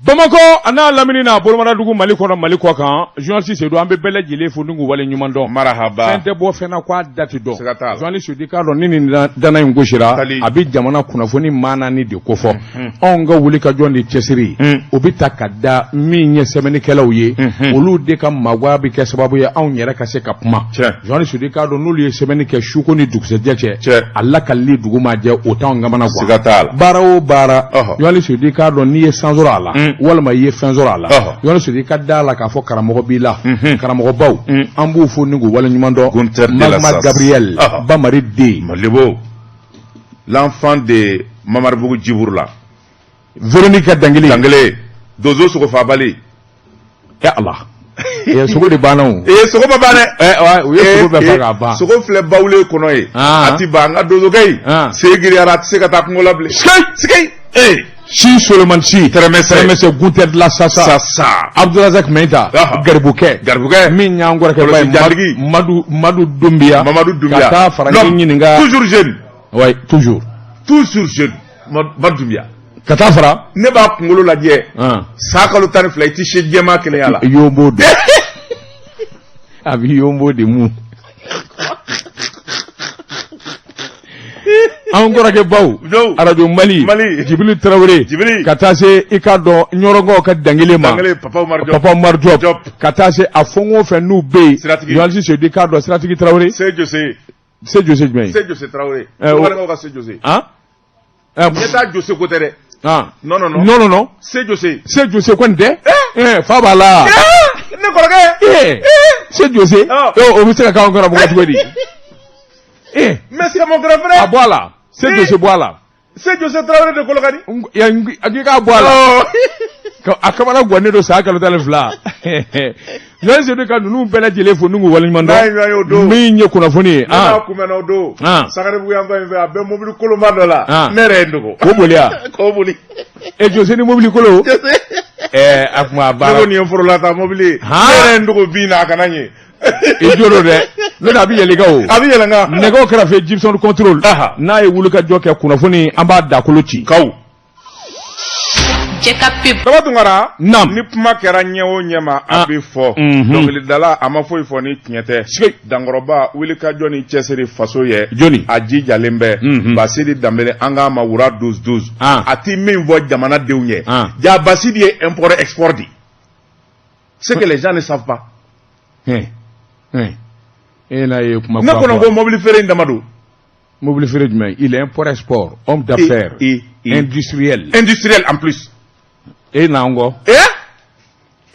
Bamakɔ a n'a lamini n'a bolomadadugu Mali kɔnɔ Mali kɔ kan journaliste Seydou an bɛ bɛɛ lajɛlen fo ni k'u wale ɲuman dɔn marahaba fɛn tɛ bɔ fɛn na k'a da tɛ dɔn siga t'a la journaliste Seydou i k'a dɔn ni nin dana in gosira Tali. a bɛ jamana kunnafoni maana ni de kofɔ anw ka wuli ka jɔ ni cɛsiri o bɛ ta ka da min ye sɛbɛnnikɛlaw ye olu de ka magoya bɛ kɛ sababu ye anw yɛrɛ ka se ka kuma Tiɲɛ. journaliste Seydou i k'a dɔn n'olu ye sɛbɛnni kɛ suko ni dugusɛjɛ cɛ Tiɲɛ. a lakalili dugu ma jɛ o t'anw kamana gan Siga t'a la. baara o baara Ɔhɔ. journaliste Seydou i k'a dɔn n'i ye san sɔrɔ a la walima i ye fɛn sɔrɔ a la Ɔhɔ. journaliste Seydou i ka da la k'a fɔ karamɔgɔ b'i la karamɔgɔbaw an b'u fo ni k'u waleɲuman dɔn Gunther de la Magma Sasse. Gabriel Ɔhɔ. Bamari den Malibo l'enfant de Mamaribugu Jiburula Véronique Dangele Dangele Dozo Sogofabali e Ala ee sogo de banna o ee sogo ma ban dɛ ɛ wa u ye sogo bɛɛ fa k'a ban sogo filɛ bawule kɔnɔ ye Ah. a ti ban an ka dozokɛ in Ah. sen giriyara a tɛ se ka taa kungo la bilen Sikeyi sikeyi ee Si Solomani Si Tɛrɛmɛsɛ. Tɛrɛmɛsɛ Gunther de la Sasa sasa Abdulrazak Mɛnta Aha. Garibukɛ garibukɛ min y'an kɔrɔkɛ ba ye Kɔlɔsi jantigi. Madu Madu Dunbiya Mamadu Dunbiya ka taa fara L'homme, ɲininka toujours jeune ouais toujours toujours jeune Mamadu Dunbiya ka taa fara ne b'a kunkolo lajɛ ah. san kalo 12 i ti se jɛman kelenya la yombo de a bɛ yombo de mun an kɔrɔkɛ baw Jow. arajo mali Mali. jibili tarawele Jibili. ka taa se i k'a dɔn ɲɔrɔnkaw ka dangele ma Dangele, Papa Umar Diop. papa Umar Diop Diop. ka taa se a fɛn o fɛn n'u bɛ yen Siratigi. journaliste Seydou i k'a dɔn siratigi tarawele Se Jose se jose jumɛn ye Se Jose Traoré Eh, o- Kolokanikaw ka Se Jose han ɲɛ t'a Jose ko tɛ dɛ ah non non non non non non Se Jose se jose kɔni tɛ eh fa b'a la ne kɔrɔkɛ eh se jose Ah. eh o bɛ se ka k'anw karamɔgɔ cogo di eh mais c'est mon grand a frère bɔ a la se Eh. jose bɔ a la Se Jose Traoré de Kolokani a k'i k'a bɔ a la a kamana gannen don san kalo 12 journaliste Seydou ka ninnu bɛɛ lajɛlen fo n'u k'u waleɲuman N'a ye ɲɔgɔn ye o dɔn don. min ye kunnafoni ye ne n'a ah kunbɛnna o don Ah. Sangaribugu yan fan in fɛ a bɛ mobili kolonba dɔ la Ah. ne yɛrɛ ye n dogo k'o boli wa k'o boli e jose ni mobili kolo ɛɛ a kuma a ne baara ko nin ye forolata mobili ye ne Han. yɛrɛ ye n dogo bin na a kana ɲɛ i jo don dɛ n'o tɛ a bɛ yɛlɛ i kan o a bɛ yɛlɛ n kan nɛgɛw kɛrɛfɛ Gibson contrôle Aha. n'a ye wulikajɔ kɛ kunnafoni an b'a dakolo ci kaw Cɛ ka pub Daba Tunkara Naam. ni kuma kɛra ɲɛ o ɲɛ ma a Ah. bɛ fɔ Mhm. dɔnkilidala a ma foyi fɔ ni tiɲɛ tɛ Sike. dankɔrɔba wulikajɔ ni cɛsiri faso ye Jɔni? a jijalen bɛ Mhm. Basidi Danbele an k'a ma wura 12 12 Ah. a ti min fɔ jamanadenw ye Ah. ja Basidi ye import export de ce que les gens ne savent pas Hɛn, hɛn. e n'a ye kuma ne kura kɔnɔ fɔ. ko mobili feere in dama don mobili feere jumɛn il est import export homme d'affaires Et- industriel industriel en plus e n'an kɔ eh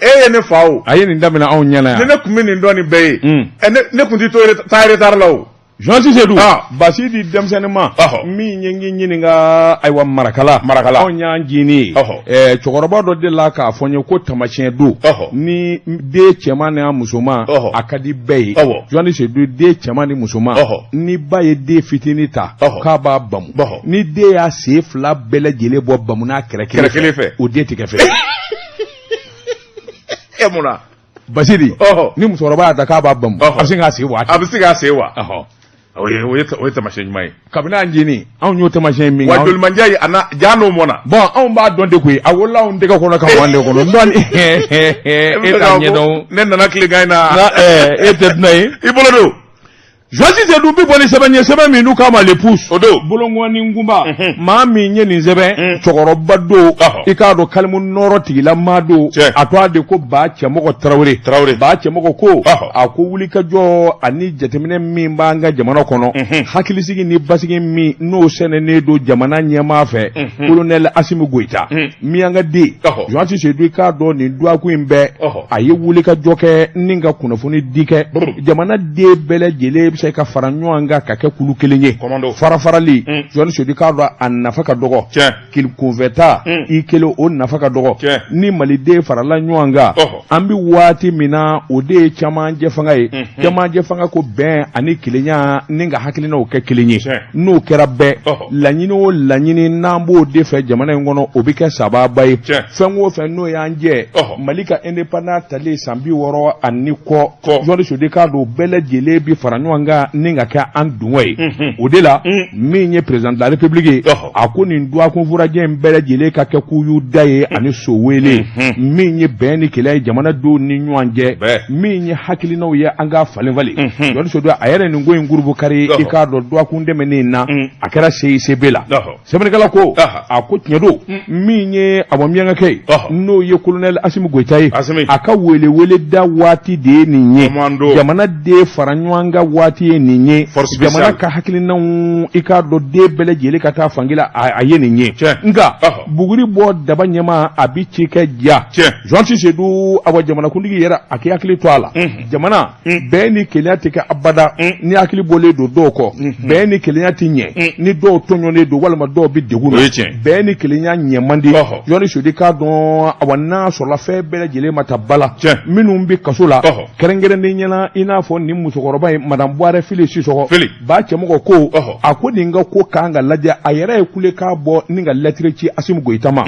e ye ne fa o a ye nin daminɛ anw ɲɛna ni yan ne tun bɛ nin dɔn nin bɛɛ ye Mm. ɛ, ne tun ti to taa retard la o journaliste Seydou Ah. Basidi denmisɛnnin ma Ɔhɔ. min ye n k'i ɲininka ayiwa marakala Marakala. anw y'an jinin ye Ɔhɔ. ɛɛ cɛkɔrɔba dɔ delila k'a fɔ n ye ko tamasiyɛn don Ɔhɔ. ni den cɛman n'a musoman Ɔhɔ. a ka di bɛɛ ye Ɔhɔ. journaliste Seydou den cɛman ni musoman Ɔhɔ. ni ba ye den fitinin ta Ɔhɔ. k'a b'a bamu Ɔhɔ. ni den y'a sen fila bɛɛ lajɛlen bɔ bamu n'a kɛrɛ Kɛrɛ kelen fɛ. o den tigɛ fɛ e mun na Basidi Ɔhɔ. ni musokɔrɔba y'a ta k'a b'a bamu Ɔhɔ. a bɛ sin k'a sen bɔ a a bɛ se k'a sen wa Ɔhɔ. o ye taamasiyɛn ɲuman ye kabini an jinin anw y'o taamasiyɛn min wa kɛ, anw- jolimandiya ye a na ja n'o mɔna bon anw b'a dɔn de koyi a wolola anw tɛgɛ kɔnɔ ka bɔ an de kɔnɔ dɔn e t'a ɲɛdɔn ne nana tilegan in na na e tɛ dunan ye i bolo don Journaliste Seydou bi bɔ ni sɛbɛn ye sɛbɛn min n'u k'a ma le pouce o don bolonkɔni kunba Mhm. maa min ye nin sɛbɛn Mm. cɛkɔrɔba don Ɔhɔ. i k'a dɔn kalimu nɔrɔ tigilamaa don Tiɲɛ. a tɔgɔ de ko ba cɛmɔgɔ tarawele Tarawele. ba cɛmɔgɔ ko Ɔhɔ. a ko wulikajɔ ani jateminɛ min b'an ka jamana kɔnɔ Mhm. hakilisigi ni basigi min n'o sɛnɛnen don jamana ɲɛmaa fɛ Mhm. colonel Asimi Goyita Mm. miyanka den Ɔhɔ. Journaliste Seydou i k'a dɔn nin dɔgɔkun in bɛɛ Ɔhɔ. a ye wulikajɔ kɛ ni ka kunnafoni di kɛ Brr. jamana den bɛɛ lajɛlen bɛ se ka fara ɲɔgɔn kan ka kɛ kulu kelen ye Commando. farafarali Mm. Journaliste Seydou i k'a dɔn a nafa ka dɔgɔ tiɲɛ kilikunfɛta Mm. i kelen o nafa ka dɔgɔ Tiɲɛ. ni maliden farala ɲɔgɔn kan Ɔhɔ. an bɛ waati min na o de ye camancɛ fanga ye Mhm. camancɛ fanga ko bɛn ani kelenya ni ka hakilinaw kɛ kelen ye Tiɲɛ. n'o kɛra bɛɛ Ɔhɔ. laɲini o laɲini n'an b'o de fɛ jamana in kɔnɔ o bɛ kɛ sababa ye Tiɲɛ. fɛn o fɛn n'o y'an jɛ Ɔhɔ. mali ka indépendance talen san 60 ani kɔ Kɔ. Journaliste Seydou i k'a dɔn bɛɛ lajɛlen bi fara ɲɔgɔn kan ni ka kɛ an dungɔ ye o de la min ye président de la république ye a ko nin dɔgɔkun furajɛ in bɛɛ lajɛlen ka kɛ kuyu da ye ani so wele min ye bɛn ni kelenya ye jamanadenw ni ɲɔgɔn cɛ min ye hakilinaw ye an ka falen falen Jɔni Sedu a yɛrɛ nin ko in kurubu kari i k'a dɔn dɔgɔkun tɛmɛnen in na a kɛra CICB la sɛbɛnnikɛla ko a ko tiɲɛ don min ye awa miyankakɛ ye n'o ye colonel Asimi Goyita ye a ka welewele da waati de ye nin ye jamana den fara ɲɔgɔn kan waati ye nin ye jamana ka hakilinaw i k'a dɔn den bɛɛ lajɛlen ka taa fankelen a ye nin ye nka buguri bɔ daba ɲɛma a bɛ ci kɛ ja Journaliste Sedu awa jamanakuntigi yɛrɛ a k'i hakili to a la jamana bɛn ni kelenya tɛ kɛ abada ni hakili bɔlen don dɔw kɔ bɛn ni kelenya tɛ ɲɛ ni dɔw tɔɲɔnen don walima dɔw bɛ degun na bɛn ni kelenya ɲɛ man di Journaliste Sedu k'a dɔn awa n'a sɔrɔla fɛn bɛɛ lajɛlen ma ta ba la minnu bɛ kaso la kɛrɛnkɛrɛnnen ɲɛna i n'a fɔ nin musokɔrɔba in madame Buwarɛ Fili Sisɔkɔ ba cɛmɔgɔ ko a ko nin ka ko kan ka lajɛ a yɛrɛ ye kulekan bɔ ni ka lɛtiri ci Asimi Goyita ma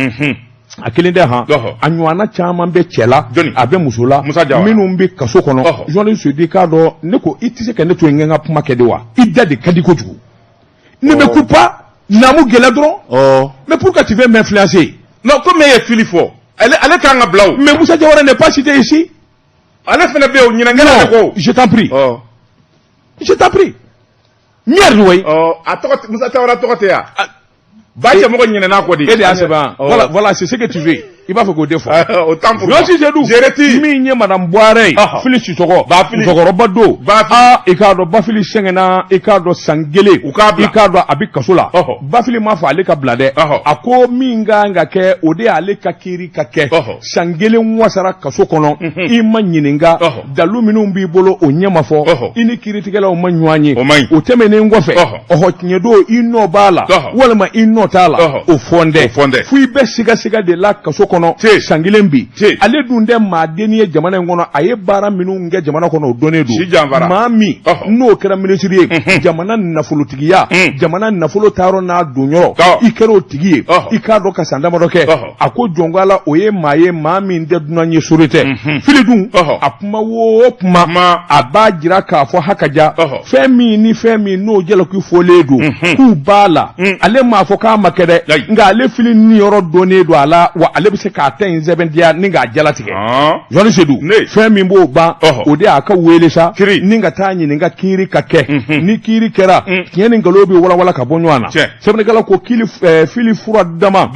a kelen tɛ han a ɲɔgɔnna caman bɛ cɛ la a bɛ muso la minnu bɛ kaso kɔnɔ journaliste Sedu k'a dɔn ne ko i tɛ se ka ne to yen n ka kuma kɛ de wa i da de ka di kojugu ne m'écoute pas naamu gɛlɛ dɔrɔn mais pourquoi tu veux m'influencer non comme e ye fili fɔ ale ale kan ka bila o mais Moussa Diawara n'est pas cité ici ale fana bɛ yen o ɲinɛnkɛla de ko je t'en prie je t'en prie merde oui a tɔgɔ Musa Diawara tɔgɔ tɛ yan ba cɛmɔgɔ ɲinɛna kɔ de e de y'a sɛbɛn voilà voilà c'est ce que tu veux i b'a fɛ k'o de fɔ autant pour moi Journaliste Seydou je retire min ye madame Buwarɛ ye Fili Sisɔkɔ musokɔrɔba don aa i k'a dɔn Bafili sɛgɛnna i k'a dɔn san kelen u k'a bila i k'a dɔn a bɛ kaso la Bafili m'a fɔ ale ka bila dɛ a ko min ka kan ka kɛ o de y'ale ka kiiri ka kɛ san kelen wasara kaso kɔnɔ i ma ɲininka dalu minnu b'i bolo o ɲɛ ma fɔ i ni kiiritigɛlaw ma ɲɔgɔn ye o tɛmɛnen kɔfɛ ɔhɔ tiɲɛ don i nɔ b'a la walima i nɔ t'a la o fɔ n tɛ fo i bɛ sigasiga de la kaso kɔnɔ san kelen bi ale dun tɛ maa dennin ye jamana in kɔnɔ a ye baara minnu kɛ jamana kɔnɔ o dɔnnen don maa min n'o kɛra minisiri ye jamana nafolotigiya jamana nafolo taayɔrɔ n'a donyɔrɔ i kɛra o tigi ye i k'a dɔn ka san damadɔ kɛ a ko jɔn la o ye maa ye maa min tɛ dunan ye sori tɛ fili dun a kuma o kuma a b'a jira k'a fɔ hakaja fɛn min ni fɛn min n'o jalaki fɔlen don k'u b'a la ale m'a fɔ k'a ma kɛ dɛ nka ale fili niyɔrɔ dɔnnen don a la wa ale bɛ se k'a ta in sɛbɛntiya ni k'a jalatigɛ Jɔni Sedu fɛn min b'o ban o de y'a ka wele sa ni ka taa ɲininka kiiri ka kɛ ni kiiri kɛra tiɲɛ ni nkalon bɛ walawala ka bɔ ɲɔgɔn na sɛbɛnnikɛla ko fili fura dama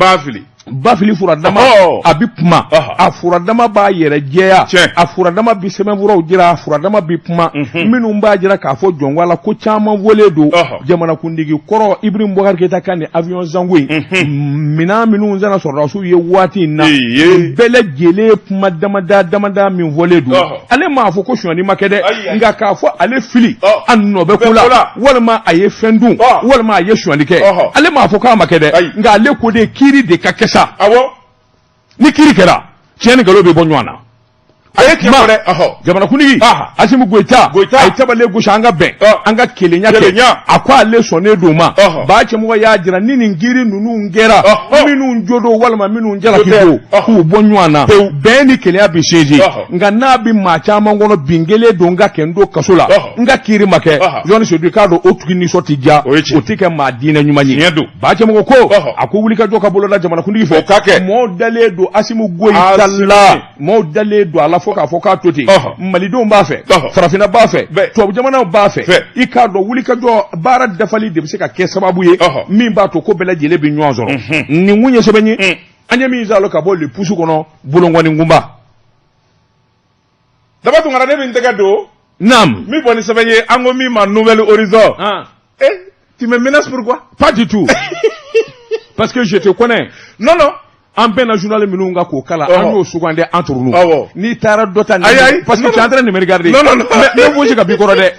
bafili furadama a bɛ kuma a furadama b'a yɛrɛ jɛya a furadama bɛ sɛbɛnfuraw jira a furadama bɛ kuma minnu b'a jira k'a fɔ jɔnko la ko caman fɔlen don jamanakuntigi kɔrɔ Ibrahim Boubacar Keita ka nin avion sanko in minɛn minnu sanna sɔrɔdasiw ye waati in na bɛɛ lajɛlen kuma damada damada min fɔlen don ale m'a fɔ ko sonyani ma kɛ dɛ nka k'a fɔ ale fili a nɔ bɛ ko la walima a ye fɛn dun walima a ye sonyani kɛ ale m'a fɔ k'a ma kɛ dɛ nka ale ko de kiiri de ka kɛ sa ni kiiri kɛra tiɲɛ ni nkalon bɛ bɔ ɲɔgɔn na a ye tiɲɛ fɔ dɛ jamanakuntigi Asimi Goyita a ye tabale gosi an ka bɛn an ka kelenya kɛ a ko ale sɔnnen don ma ba cɛmɔgɔ y'a jira ni nin kiiri ninnu kɛra minnu jo don walima minnu jalaki don k'u bɔ ɲɔgɔn na bɛn ni kelenya bɛ sinsin nka n'a bɛ maa caman kɔnɔ bin kelen don n ka kɛ n don kaso la n ka kiiri ma kɛ Jɔni Sedu k'a dɔn o tigi nisɔn tɛ diya o tɛ kɛ maa diinɛ ɲuman ye ba cɛmɔgɔ ko a ko wulikajɔ ka boloda jamanakuntigi fɛ o ka kɛ mɔɔw dalen don Asimi Goyita la maaw dalen don a la fo k'a fɔ k'a to ten malidenw b'a fɛ farafinna b'a fɛ tubabu jamanaw b'a fɛ i k'a dɔn wulikajɔ baara dafali de bɛ se ka kɛ sababu ye min b'a to ko bɛɛ lajɛlen bɛ ɲɔgɔn sɔrɔ nin kun ye sɛbɛn ye an ye min sɔrɔ ka bɔ Le Pouce kɔnɔ bolonkɔni kunba Daba Tunkara ne bɛ n tɛgɛ don naam min bɔ ni sɛbɛn ye an ko min ma Nouvel Horizon eh tu me menaces pourquoi pas du tout parce que je te connais non non an bɛnna journal minnu kan k'o kalan an y'o sugandi entre nous awɔ n'i taara dɔ ta ayi ayi parce que tu es en train de me regarder non non non mais n bɛ fosi ka b'i kɔrɔ dɛ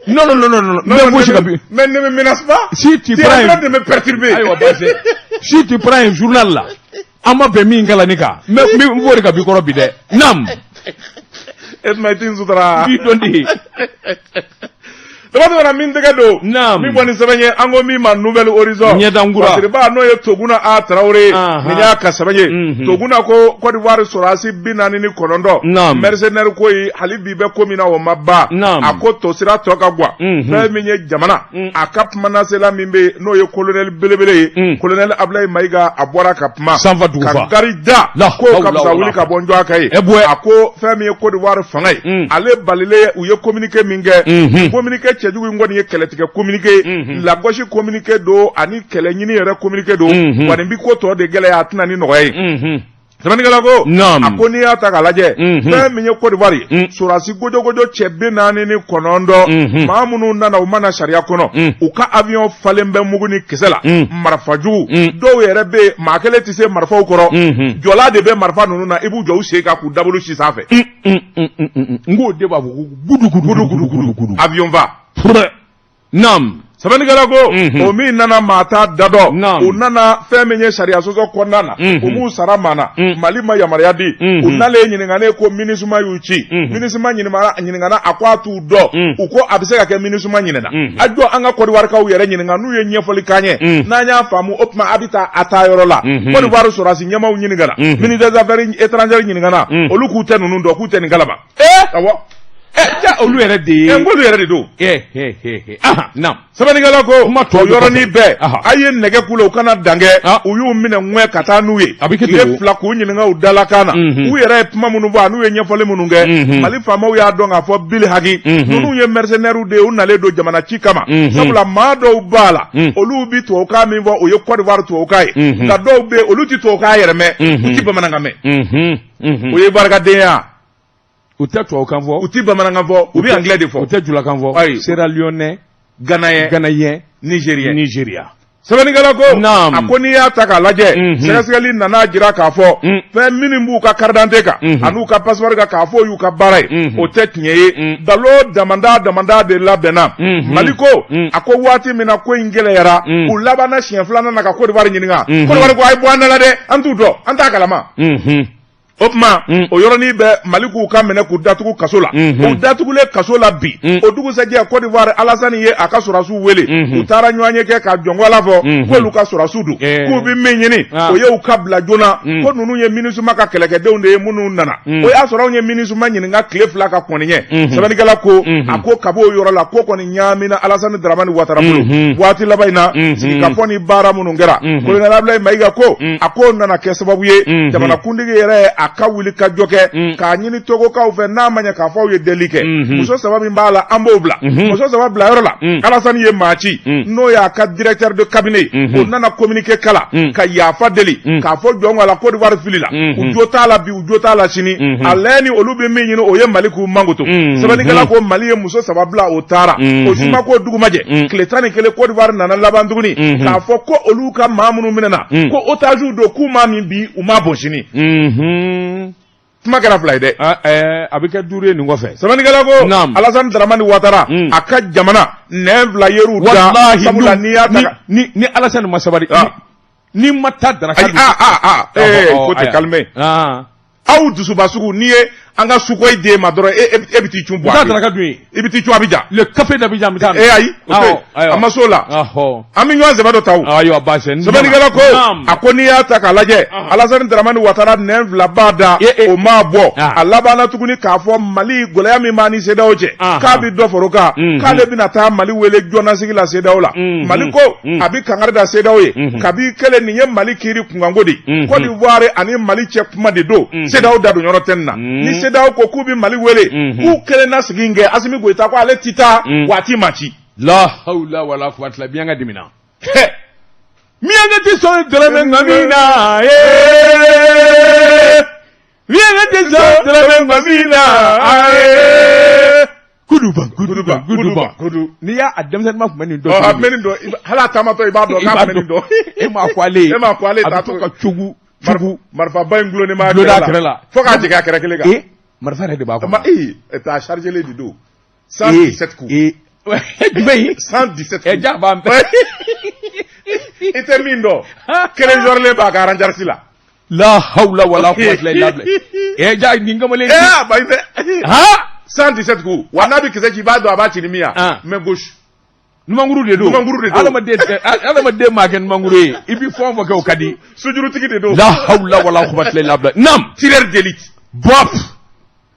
non non non non non n bɛ fosi ka bi mais ne me menace pas si tu tu es en train de me perturber ayiwa baasi si tu prends un journal là an ma bɛn min kalanni kan n bɛ n b'o de ka b'i kɔrɔ bi dɛ naam e tuma i t'i n sutura n b'i dɔn de. Dabatɛmɛ na min tɛgɛ don. Naam. Min bɔ ni sɛbɛn ye an ko min ma Nouvel Horizon. Ɲɛdankura. Fasiriba n'o ye Toguna A Tarawele ye. Anhan. Nin y'a ka sɛbɛn ye. Toguna ko Côte d'Ivoire sɔrɔdasi 49. Naam. Mercenaire ko in hali bi bɛ ko min na o ma ban. Naam. A ko tosira tɔ ka gwan. Fɛn min ye jamana. A ka kumanasela min bɛ yen n'o ye colonel belebele ye. Colonel Abulayi Mayiga a bɔra ka kuma. Sanfa dugufa. Ka gari da. La Ko ka hawla fisa wala wuli ka bɔ n jɔ a kan ye. E bɔɛ. A ko fɛn min ye Côte d'Ivoire fanga ye. Ale balilen u ye communiqué min kɛ. Communiqué cɛjugu in kɔni ye kɛlɛtigɛ communiqué ye. Lagosi communiqué don ani kɛlɛ ɲini yɛrɛ communiqué don. Wa nin bi ko tɔ de gɛlɛya a tɛna ni nɔgɔya ye. Sɛbɛnnikɛla ko. Naam. A ko n'i y'a ta k'a lajɛ. Fɛn min ye Côte d'Ivoire ye. Sɔrɔdasi gojogojo cɛ 49. Maa minnu nana u ma na sariya kɔnɔ. U ka avion falen bɛ mugu ni kisɛ la. Marifajugu. Dɔw yɛrɛ bɛ yen maa kelen tɛ se marifaw kɔrɔ. Jɔla de bɛ marifa ninnu na i b'u jɔ u sen kan k'u dabolo si sanfɛ. N k'o de b'a fɔ ko gudu gudu gudu gudu gudu gudu. Avion fa. Purɛ. Naam. Sɛbɛnnikɛla ko o min nana maa t'a da dɔn. Naam. U nana fɛn min ye sariya sɔsɔ kɔnɔna na. U m'u sara maa na. Mali ma yamaruya di. U nalen ɲininkalen ko MINUSMA y'u ci. MINUSMA ɲininkana a ko a t'u dɔn. U ko a bɛ se ka kɛ MINUSMA ɲinɛna. A jɔ an ka Côte d'Ivoire-kaw yɛrɛ ɲininka n'u ye ɲɛfɔli k'an ye. N'an y'a faamu o tuma a bɛ taa a taa yɔrɔ la. Côte d'Ivoire sɔrɔdasi ɲɛmaaw ɲininkana. Ministre des affaires étrangères ɲininkana. Olu k'u tɛ ninnu dɔn k'u tɛ nin kalama. Awɔ. Ja olu yɛrɛ de ye. N k'olu yɛrɛ de don. Naam. Sɛbɛnnikɛla ko Kuma tɔ o bɛ yɔrɔnin kɔfɛ. bɛɛ a ye nɛgɛ k'u la u kana dan kɛ u y'u minɛ ŋɛ ka taa n'u ye A bɛ kɛ ten tile o. 2 k'u ɲininka u dalakan na u yɛrɛ ye kuma minnu fɔ an'u ye ɲɛfɔli minnu kɛ Mali faamaw y'a dɔn k'a fɔ bili haki ninnu ye mercenaires de ye u nalen don jamana ci kama sabula maa dɔw b'a la olu bi tubabukan min fɔ o ye Côte d'Ivoire tubabukan ye nka dɔw bɛ yen olu tɛ tubabukan yɛrɛ mɛn u tɛ bamanankan mɛn o ye barikadenya U tɛ tubabukan fɔ. U tɛ bamanankan fɔ u bɛ anglais de fɔ. U tɛ julakan fɔ. Ayi. Sierra Leone. Ghanéen. Ghanéen. Nigérien. Nigeria. Sɛbɛnnikɛla ko. Naam. A ko n'i y'a ta k'a lajɛ. Sɛgɛsɛgɛli nana jira k'a fɔ. Fɛn minnu b'u ka carte d'identité kan. An'u ka passeport kan k'a fɔ o y'u ka baara ye. O tɛ tiɲɛ ye. Dalo damanda damanda de labɛnna. Mali ko. A ko waati min na ko in gɛlɛyara. U labanna siɲɛ filanan na ka Côte d'Ivoire ɲininka. Côte d'Ivoire ko a ye bɔ an da la dɛ an t'u dɔn an t'a kalama. O tuma o yɔrɔnin bɛɛ Mali k'u ka minɛ k'u datugu kaso la u datugulen kaso la bi o dugusɛjɛ Côte d'Ivoire Alasani ye a ka sɔrɔdasiw wele u taara ɲɔgɔn ye kɛ ka jɔnkɔla fɔ k'olu ka sɔrɔdasiw don k'u bɛ min ɲini o ye u ka bila joona ko ninnu ye MINUSMA ka kɛlɛkɛdenw de ye minnu nana o y'a sɔrɔ anw ye MINUSMA ɲininka tile 2 ka kɔn nin ɲɛ sɛbɛnnikɛla ko a ko kab'o yɔrɔ la ko kɔni ɲaamina Alasani Daramani Watara bolo waati laban in na sigikafɔ ni baara minnu kɛra colonel Abulayi Mayiga ko a k'o nana kɛ sababu ye jamanakuntigi yɛrɛ a ka wuli ka jɔ kɛ k'a ɲini Togokaw fɛ n'a ma ɲɛ k'a fɔ aw ye deli kɛ muso 3 min b'a la an b'o bila muso 3 bila yɔrɔ la Alasani ye maa ci n'o y'a ka directeur de cabinet o nana communiqué kala ka yafa deli k'a fɔ jɔn la Côte d'Ivoire fili la u jo t'a la bi u jo t'a la sini a lajɛ ni olu bɛ min ɲini o ye Mali k'u mankutu sɛbɛnnikɛla ko Mali ye muso 3 bila o taara o si ma k'o dugumajɛ tile 11 Côte d'Ivoire nana laban tuguni k'a fɔ ko olu ka maa minnu minɛna ko otages don k'u m'a min bi u m'a bɔn sini kuma kɛra 2 ye dɛ. A bɛ kɛ 5 ye nin kɔfɛ. Sɛbɛnnikɛla ko Alasani Daramani Watara a ka jamana nɛn 2 yer'u da sabula n'i y'a ta ni Alasani ma sabali ni ma taa daraka. Ayi ko tɛ calmer aw dusuba sugu n'i ye an ka Sukhoi d'e ma dɔrɔn e bɛ t'i cun bɔ. N t'a daraka dun yen. I bɛ t'i cun Abidjan. Le café d'Abidjan n bɛ taa. Ayi o tɛ a ma s'o la. An bɛ ɲɔgɔn sɛbɛ dɔ ta o. Ayiwa baasi tɛ. Sɛbɛnnikɛla ko a ko n'i y'a ta k'a lajɛ Alasani Daramani Watara nɛn 2 b'a da o m'a bɔ a labanna tuguni k'a fɔ Mali gɛlɛya min b'a ni CEDEAO cɛ k'a bɛ dɔ fara o kan k'ale bɛna taa Mali wele joona sigi la CEDEAO la Mali ko a bɛ kangari da CEDEAO ye kabi kelen nin ye Mali kiiri kunkanko de ye Côte d'Ivoire ani Mali cɛ kuma de don CEDEAO da don yɔrɔ tɛ nin na ni CEDEAO ko k'u bɛ Mali wele k'u kelen na sigi in kɛ Asimi Goyita ko ale ti taa waati ma ci. La hawla wala quwwata Miyanka dimina. Miyanka tɛ sɔn dɔrɔmɛ ŋami na Miyanka tɛ sɔn dɔrɔmɛ ŋami na Kuduba kuduba kuduba kudu. N'i y'a denmisɛnnin ma tun bɛ nin dɔn. A tun bɛ nin dɔn hali a taamatɔ i b'a dɔn k'a tun bɛ nin dɔn. E m'a fɔ ale ye. E m'a fɔ ale ye. A bɛ to ka cogo. Cogo marifaba in gulonnen b'a kɛrɛ la fo k'a jigin a kɛrɛ kelen kan. Marifa yɛrɛ de b'a kɔnɔ. Et puis a chargé de don. 117 coups. Jumɛn ye? 117 coups. Ja b'an bɛɛ. I tɛ min dɔn. Kelen jɔrilen b'a ka ranjarisi la. La hawla wala quwwata illa billah. Ja nin kamalen. A ba ye dɛ. Han. 117 coups wa n'a bɛ kisɛ ci, i b'a dɔn a b'a ci ni min ye. Ah. Main gauche. Numankuru de don. Numankuru de don. Adamaden maa kɛ numankuru ye, i bi fɛn o fɛn kɛ, o ka di. Sojurutigi de don. La hawla wala quwwata illa billah, naam. Tireur d'élite. Bɔp.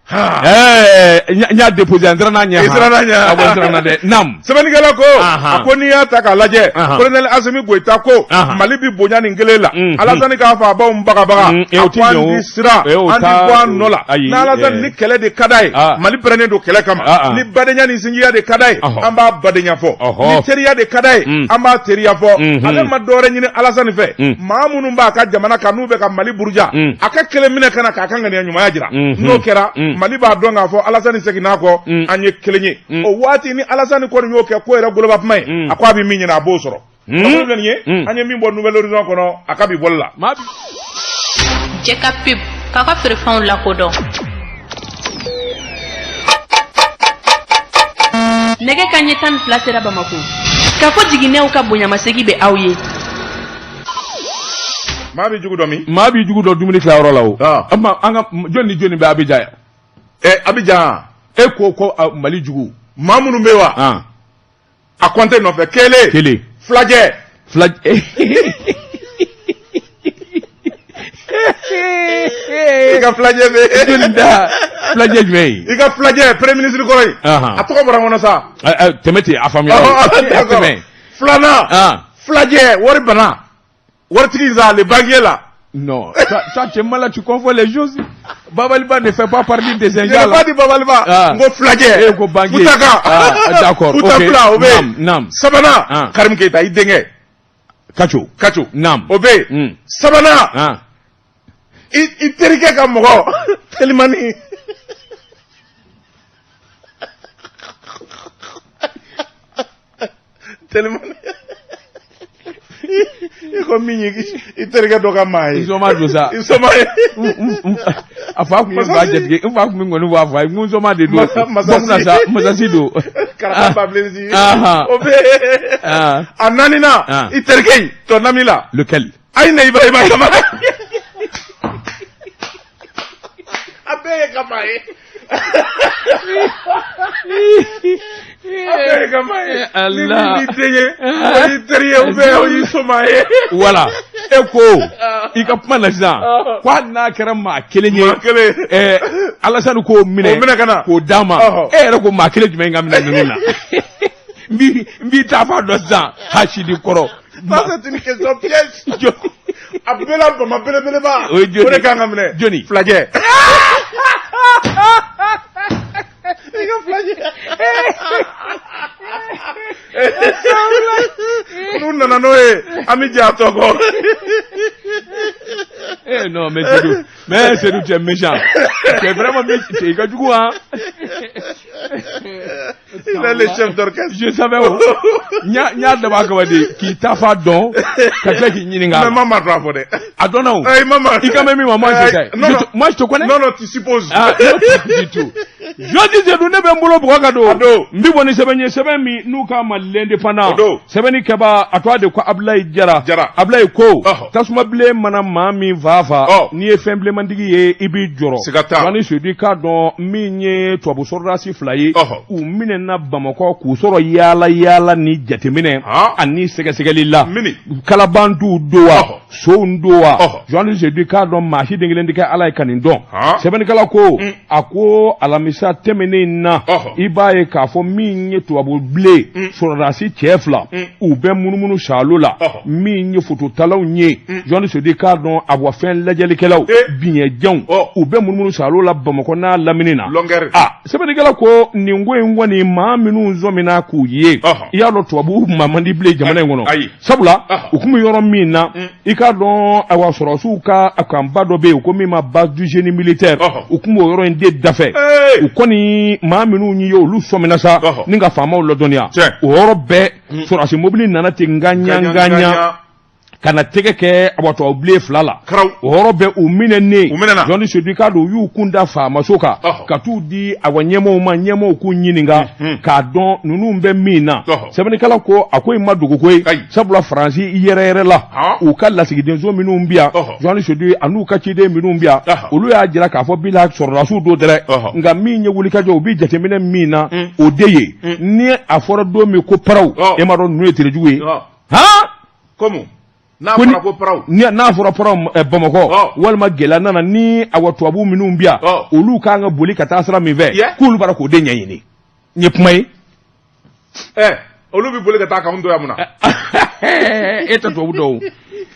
Ha. Ɛɛ, n y'a déposé, n siranna ɲɛ. I siranna ɲɛ. Awɔ, n siranna dɛ, naam. Sɛbɛnnikɛla ko, Ahan. a ko n'i y'a ta k'a lajɛ, Ahan. colonel Asimi Goyita ko Ahan. Mali bi bonya nin kelen la. Alasani k'a fɔ a b'anw bagabaga, Eh, o a ti ko an ɲɛ o. ti siran, Eh, o an ti bɔ an nɔ la. Ayi, N'Alasani eh. ni kɛlɛ de ka d'a ye, Ah. Mali pɛrɛnnen don kɛlɛ kama. Ah, ah. Ni badenya ni sinjiya de ka d'a ye, an b'a badenya fɔ. Ni teriya de ka d'a ye, an b'a teriya fɔ. Ale ma dɔwɛrɛ ɲini Alasani fɛ, maa minnu b'a ka jamana kan n'u bɛ ka Mali buruja, a ka kelen minɛ ka na k'a ka ŋaniya ɲumanya jira. N'o kɛra, Mali b'a dɔn k'a fɔ Alasani seginna kɔ, an ye kelen ye. O waati ni Alasani kɔni y'o kɛ ko yɛrɛ goloba kuma ye, a ko a bɛ min ɲini, a b'o sɔrɔ. Kunnafoni filɛ nin ye, an ye min bɔ Nouvel Horizon kɔnɔ a ka bi bɔli la. Maa bi Jɛ ka pub k'a ka feerefɛnw lakodɔn. Nɛgɛ ka ɲɛ 12 sera Bamako. K'a fɔ jiginɛw ka bonyamasegi bɛ aw ye. Maa bɛ jugu dɔn min? Maa b'i jugu dɔn dumuni tilayɔrɔ la o. Ah. An ka jɔn ni jɔni bɛ Abidjan yan? Ɛ, Abidjan. E ko Mali jugu. Maa minnu bɛ wa? Ah. A kɔnte nɔfɛ, kelen. Kelen. Filajɛ. Fila. I ka filajɛ bɛ. Jɔni da filajɛ jumɛn ye? I ka filajɛ, premier ministre kɔrɔ ye. Ahan. A tɔgɔ bɔra n kɔnɔ sa. Tɛmɛ ten, a faamuya. D'accord. Tɛmɛ. Filanan. Ah. Filajɛ, wari bana. Waritigi sa, le banquier là. Non, toi, tu es malade, tu confonds les choses. Babaliba ne fait pas partie des Je n'ai ingénieurs. pas dit Babaliba. Ah. N ko filajɛ. E ko banquier. Futaka. Ah, d'accord, Futa ok. fila, o bɛ yen. Naam, naam. Sabanan. Ah. Karim Keita, i denkɛ. Kacho. Kacho. Naam. O bɛ yen. Sabanan. Ah. I terikɛ ka mɔgɔ. Telimani. Telimani. I ko min ye i terikɛ dɔ ka maa ye. I soma don sa. I soma ye. A fa kun ye ba jatigɛ, n fa kun bɛ ŋɔni bɔ a fa ye, n ko n soma de don. Masasi. Bɔ kunna sa, masasi don. Karata Babilesi. Ah. O bɛ yen. Ah. A naaninan. Ah. I terikɛ in, ton ami la. Lequel? Ayi na Ibrahima Kamara. A bɛɛ ye ka maa ye. A bɛɛ ye ka maa ye. Ni Allah. min b'i den ye, o y'i teri ye ou bien o y'i soma ye. Voilà. E ko i ka kuma na sisan ko hali n'a kɛra maa kelen ye, Maa kelen. Alasani k'o minɛ K'o minɛ ka na. k'o d'a ma. Ɔhɔ. E yɛrɛ ko maa kelen jumɛn ka minɛ ninnu na? N b'i ta fa dɔn sisan hasidi kɔrɔ. Ça, c'est une question piège. Jɔn- A bɛɛ la bama belebeleba. O ye jɔni? O de kan ka minɛ. Jɔni? Filajɛ. I ka filajɛ. N'u nana n'o ye, an bɛ jɛ a tɔ kɔ. Eh non, mais Seydou, mais Seydou, tu es méchant. Tu es vraiment méchant. Tu es jugu, hein. Il est le chef d'orchestre. Je savais o. N y'a dabɔ a kama de k'i ta fa dɔn ka tila k'i ɲininka. Mais ma ma dɔn a fɔ dɛ. A dɔnna o. Eh, ma ma. I kan bɛ min ma, moi je sais. Non, non. Moi je te connais. Non, non, tu supposes. Ah, non, pas du tout. Jɔsi Seydou, ne bɛ n bolo bugɔ ka don. A don. N bɛ bɔ ni sɛbɛn ye, sɛbɛn min n'u k'a ma L'Indépendant. O don. Sɛbɛnni kɛbaa a tɔgɔ de ko Abulayi Jara. Jara. Abulayi ko. Ɔhɔ. Tasuma bilen mana maa min fa fa. Ɔ. N'i ye fɛn bilenmantigi ye, i b'i jɔrɔ. Siga t'a la. Jɔni Seydou, i k'a dɔn min ye tubabu sɔrɔdasi fila ye. Ɔhɔ. U minɛna Bamakɔ k'u sɔrɔ yaala yaala ni jateminɛ. Han. Ani sɛgɛsɛgɛli la. Mini. Kalabantuw don wa. Ɔhɔ. Sow don wa. Ɔhɔ. Jɔni Seydou, i k'a dɔn maa si den kelen tɛ kɛ Ala ye ka nin dɔn. Han. Sɛbɛnnikɛla ko, a ko alamisa tɛmɛnen in na, Ɔhɔ. i b'a ye k'a fɔ min ye tubabu bilen sɔrɔdasi cɛ fila, u bɛ munumunu saalo la. Ɔhɔ. Min ye fototalaw ye, Jɔni Seydou, i k'a dɔn a wa fɛn lajɛlikɛlaw, Eh. biɲɛjanw, Ɔ. u bɛ munumunu saalo la Bamakɔ n'a lamini na. Longueur. A sɛbɛnnikɛla ko nin ko in kɔni, maa minnu sɔmina k'u ye, Ɔhɔ. i y'a dɔn tubabu maa man di bilen jamana in kɔnɔ. Ayi. Sabula Ɔhɔ. u tun bɛ yɔrɔ min na, i k'a dɔn ayiwa sɔrɔdasiw ka kanba dɔ bɛ yen ko min ma base du génie militaire, Ɔhɔ. u tun b'o yɔrɔ in de dafɛ. Ee. U kɔni maa minnu ye, olu sɔmina sa Ɔhɔ. ni ka faamaw ladɔnniya. Tiɲɛ. O yɔrɔ bɛɛ sɔrɔdasi mobili nana ten ŋaɲa ŋaɲa. Ka na tɛgɛ kɛ awa tubabubilen fila la o yɔrɔ bɛɛ u minɛnen Jɔni Sedu i k'a dɔn u y'u kun da faamaso kan ka t'u di awa ɲɛmɔgɔw ma, ɲɛmɔgɔw k'u ɲininka k'a dɔn ninnu bɛ min na. Sɛbɛnnikɛla ko a ko in ma dogo koyi, sabula Faransi yɛrɛ yɛrɛ la, u ka lasigidenso minnu bi yan, Jɔni Sedu, an'u ka ciden minnu bi yan, olu y'a jira k'a fɔ bila sɔrɔdasiw don dɛrɛ. Nka min ye wulikajɔ, u bɛ jateminɛ min na, o de ye ni a fɔra don min ko paraw, e m'a dɔn ninnu ye terejugu ye. Han, komi n'a fɔra ko paraw, n'a fɔra paraw Bamakɔ walima gɛlɛya nana ni awa tubabu minnu bi yan, olu kan ka boli ka taa sira min fɛ, k'olu b'a la k'o de ɲɛɲini. Nin ye kuma ye. Ɛ, olu bɛ boli ka taa k'anw to yan mun na? E tɛ tubabu dɔn o,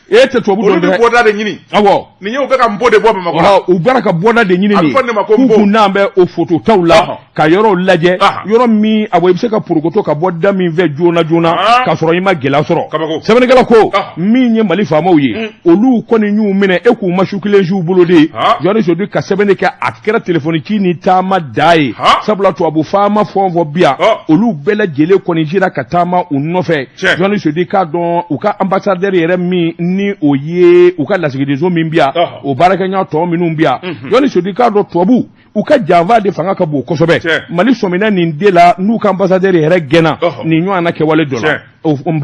e tɛ tubabu dɔn dɛ. Olu bɛ bɔda de ɲini. Awɔ. Nin ye u bɛ ka npo de bɔ Bamakɔ la. U bɔra ka bɔda de ɲini. A bɛ fɔ nin ma ko npo. K'u kun n'an bɛ o fototaw la ka yɔrɔw lajɛ, yɔrɔ min awɔ i bɛ se ka porokoto ka bɔ da min fɛ joona joona k'a sɔrɔ i ma gɛlɛya sɔrɔ. Kabako. Sɛbɛnnikɛla ko min ye Mali faamaw ye, olu kɔni y'u minɛ e k'u ma su kelen siw bolo de. Jɔni Sedu ka sɛbɛnni kɛ, a kɛra telefɔni ci ni taama da ye, sabula tubabu faama fɛn o fɛn bi yan, olu bɛɛ lajɛlen kɔni sera ka taama u nɔfɛ. Jɔni Sedu k'a dɔn u ka ambassadeur yɛrɛ min ni o ye u ka lasigidenso min bi yan, o baarakɛɲɔgɔn tɔ minnu bi yan, Jɔni Sedu k'a dɔn tubabu u ka janfa de fanga ka bon kosɛbɛ. Mali sɔmina nin de la n'u ka ambassadeur yɛrɛ gɛnna nin ɲɔgɔn na kɛwale dɔ la.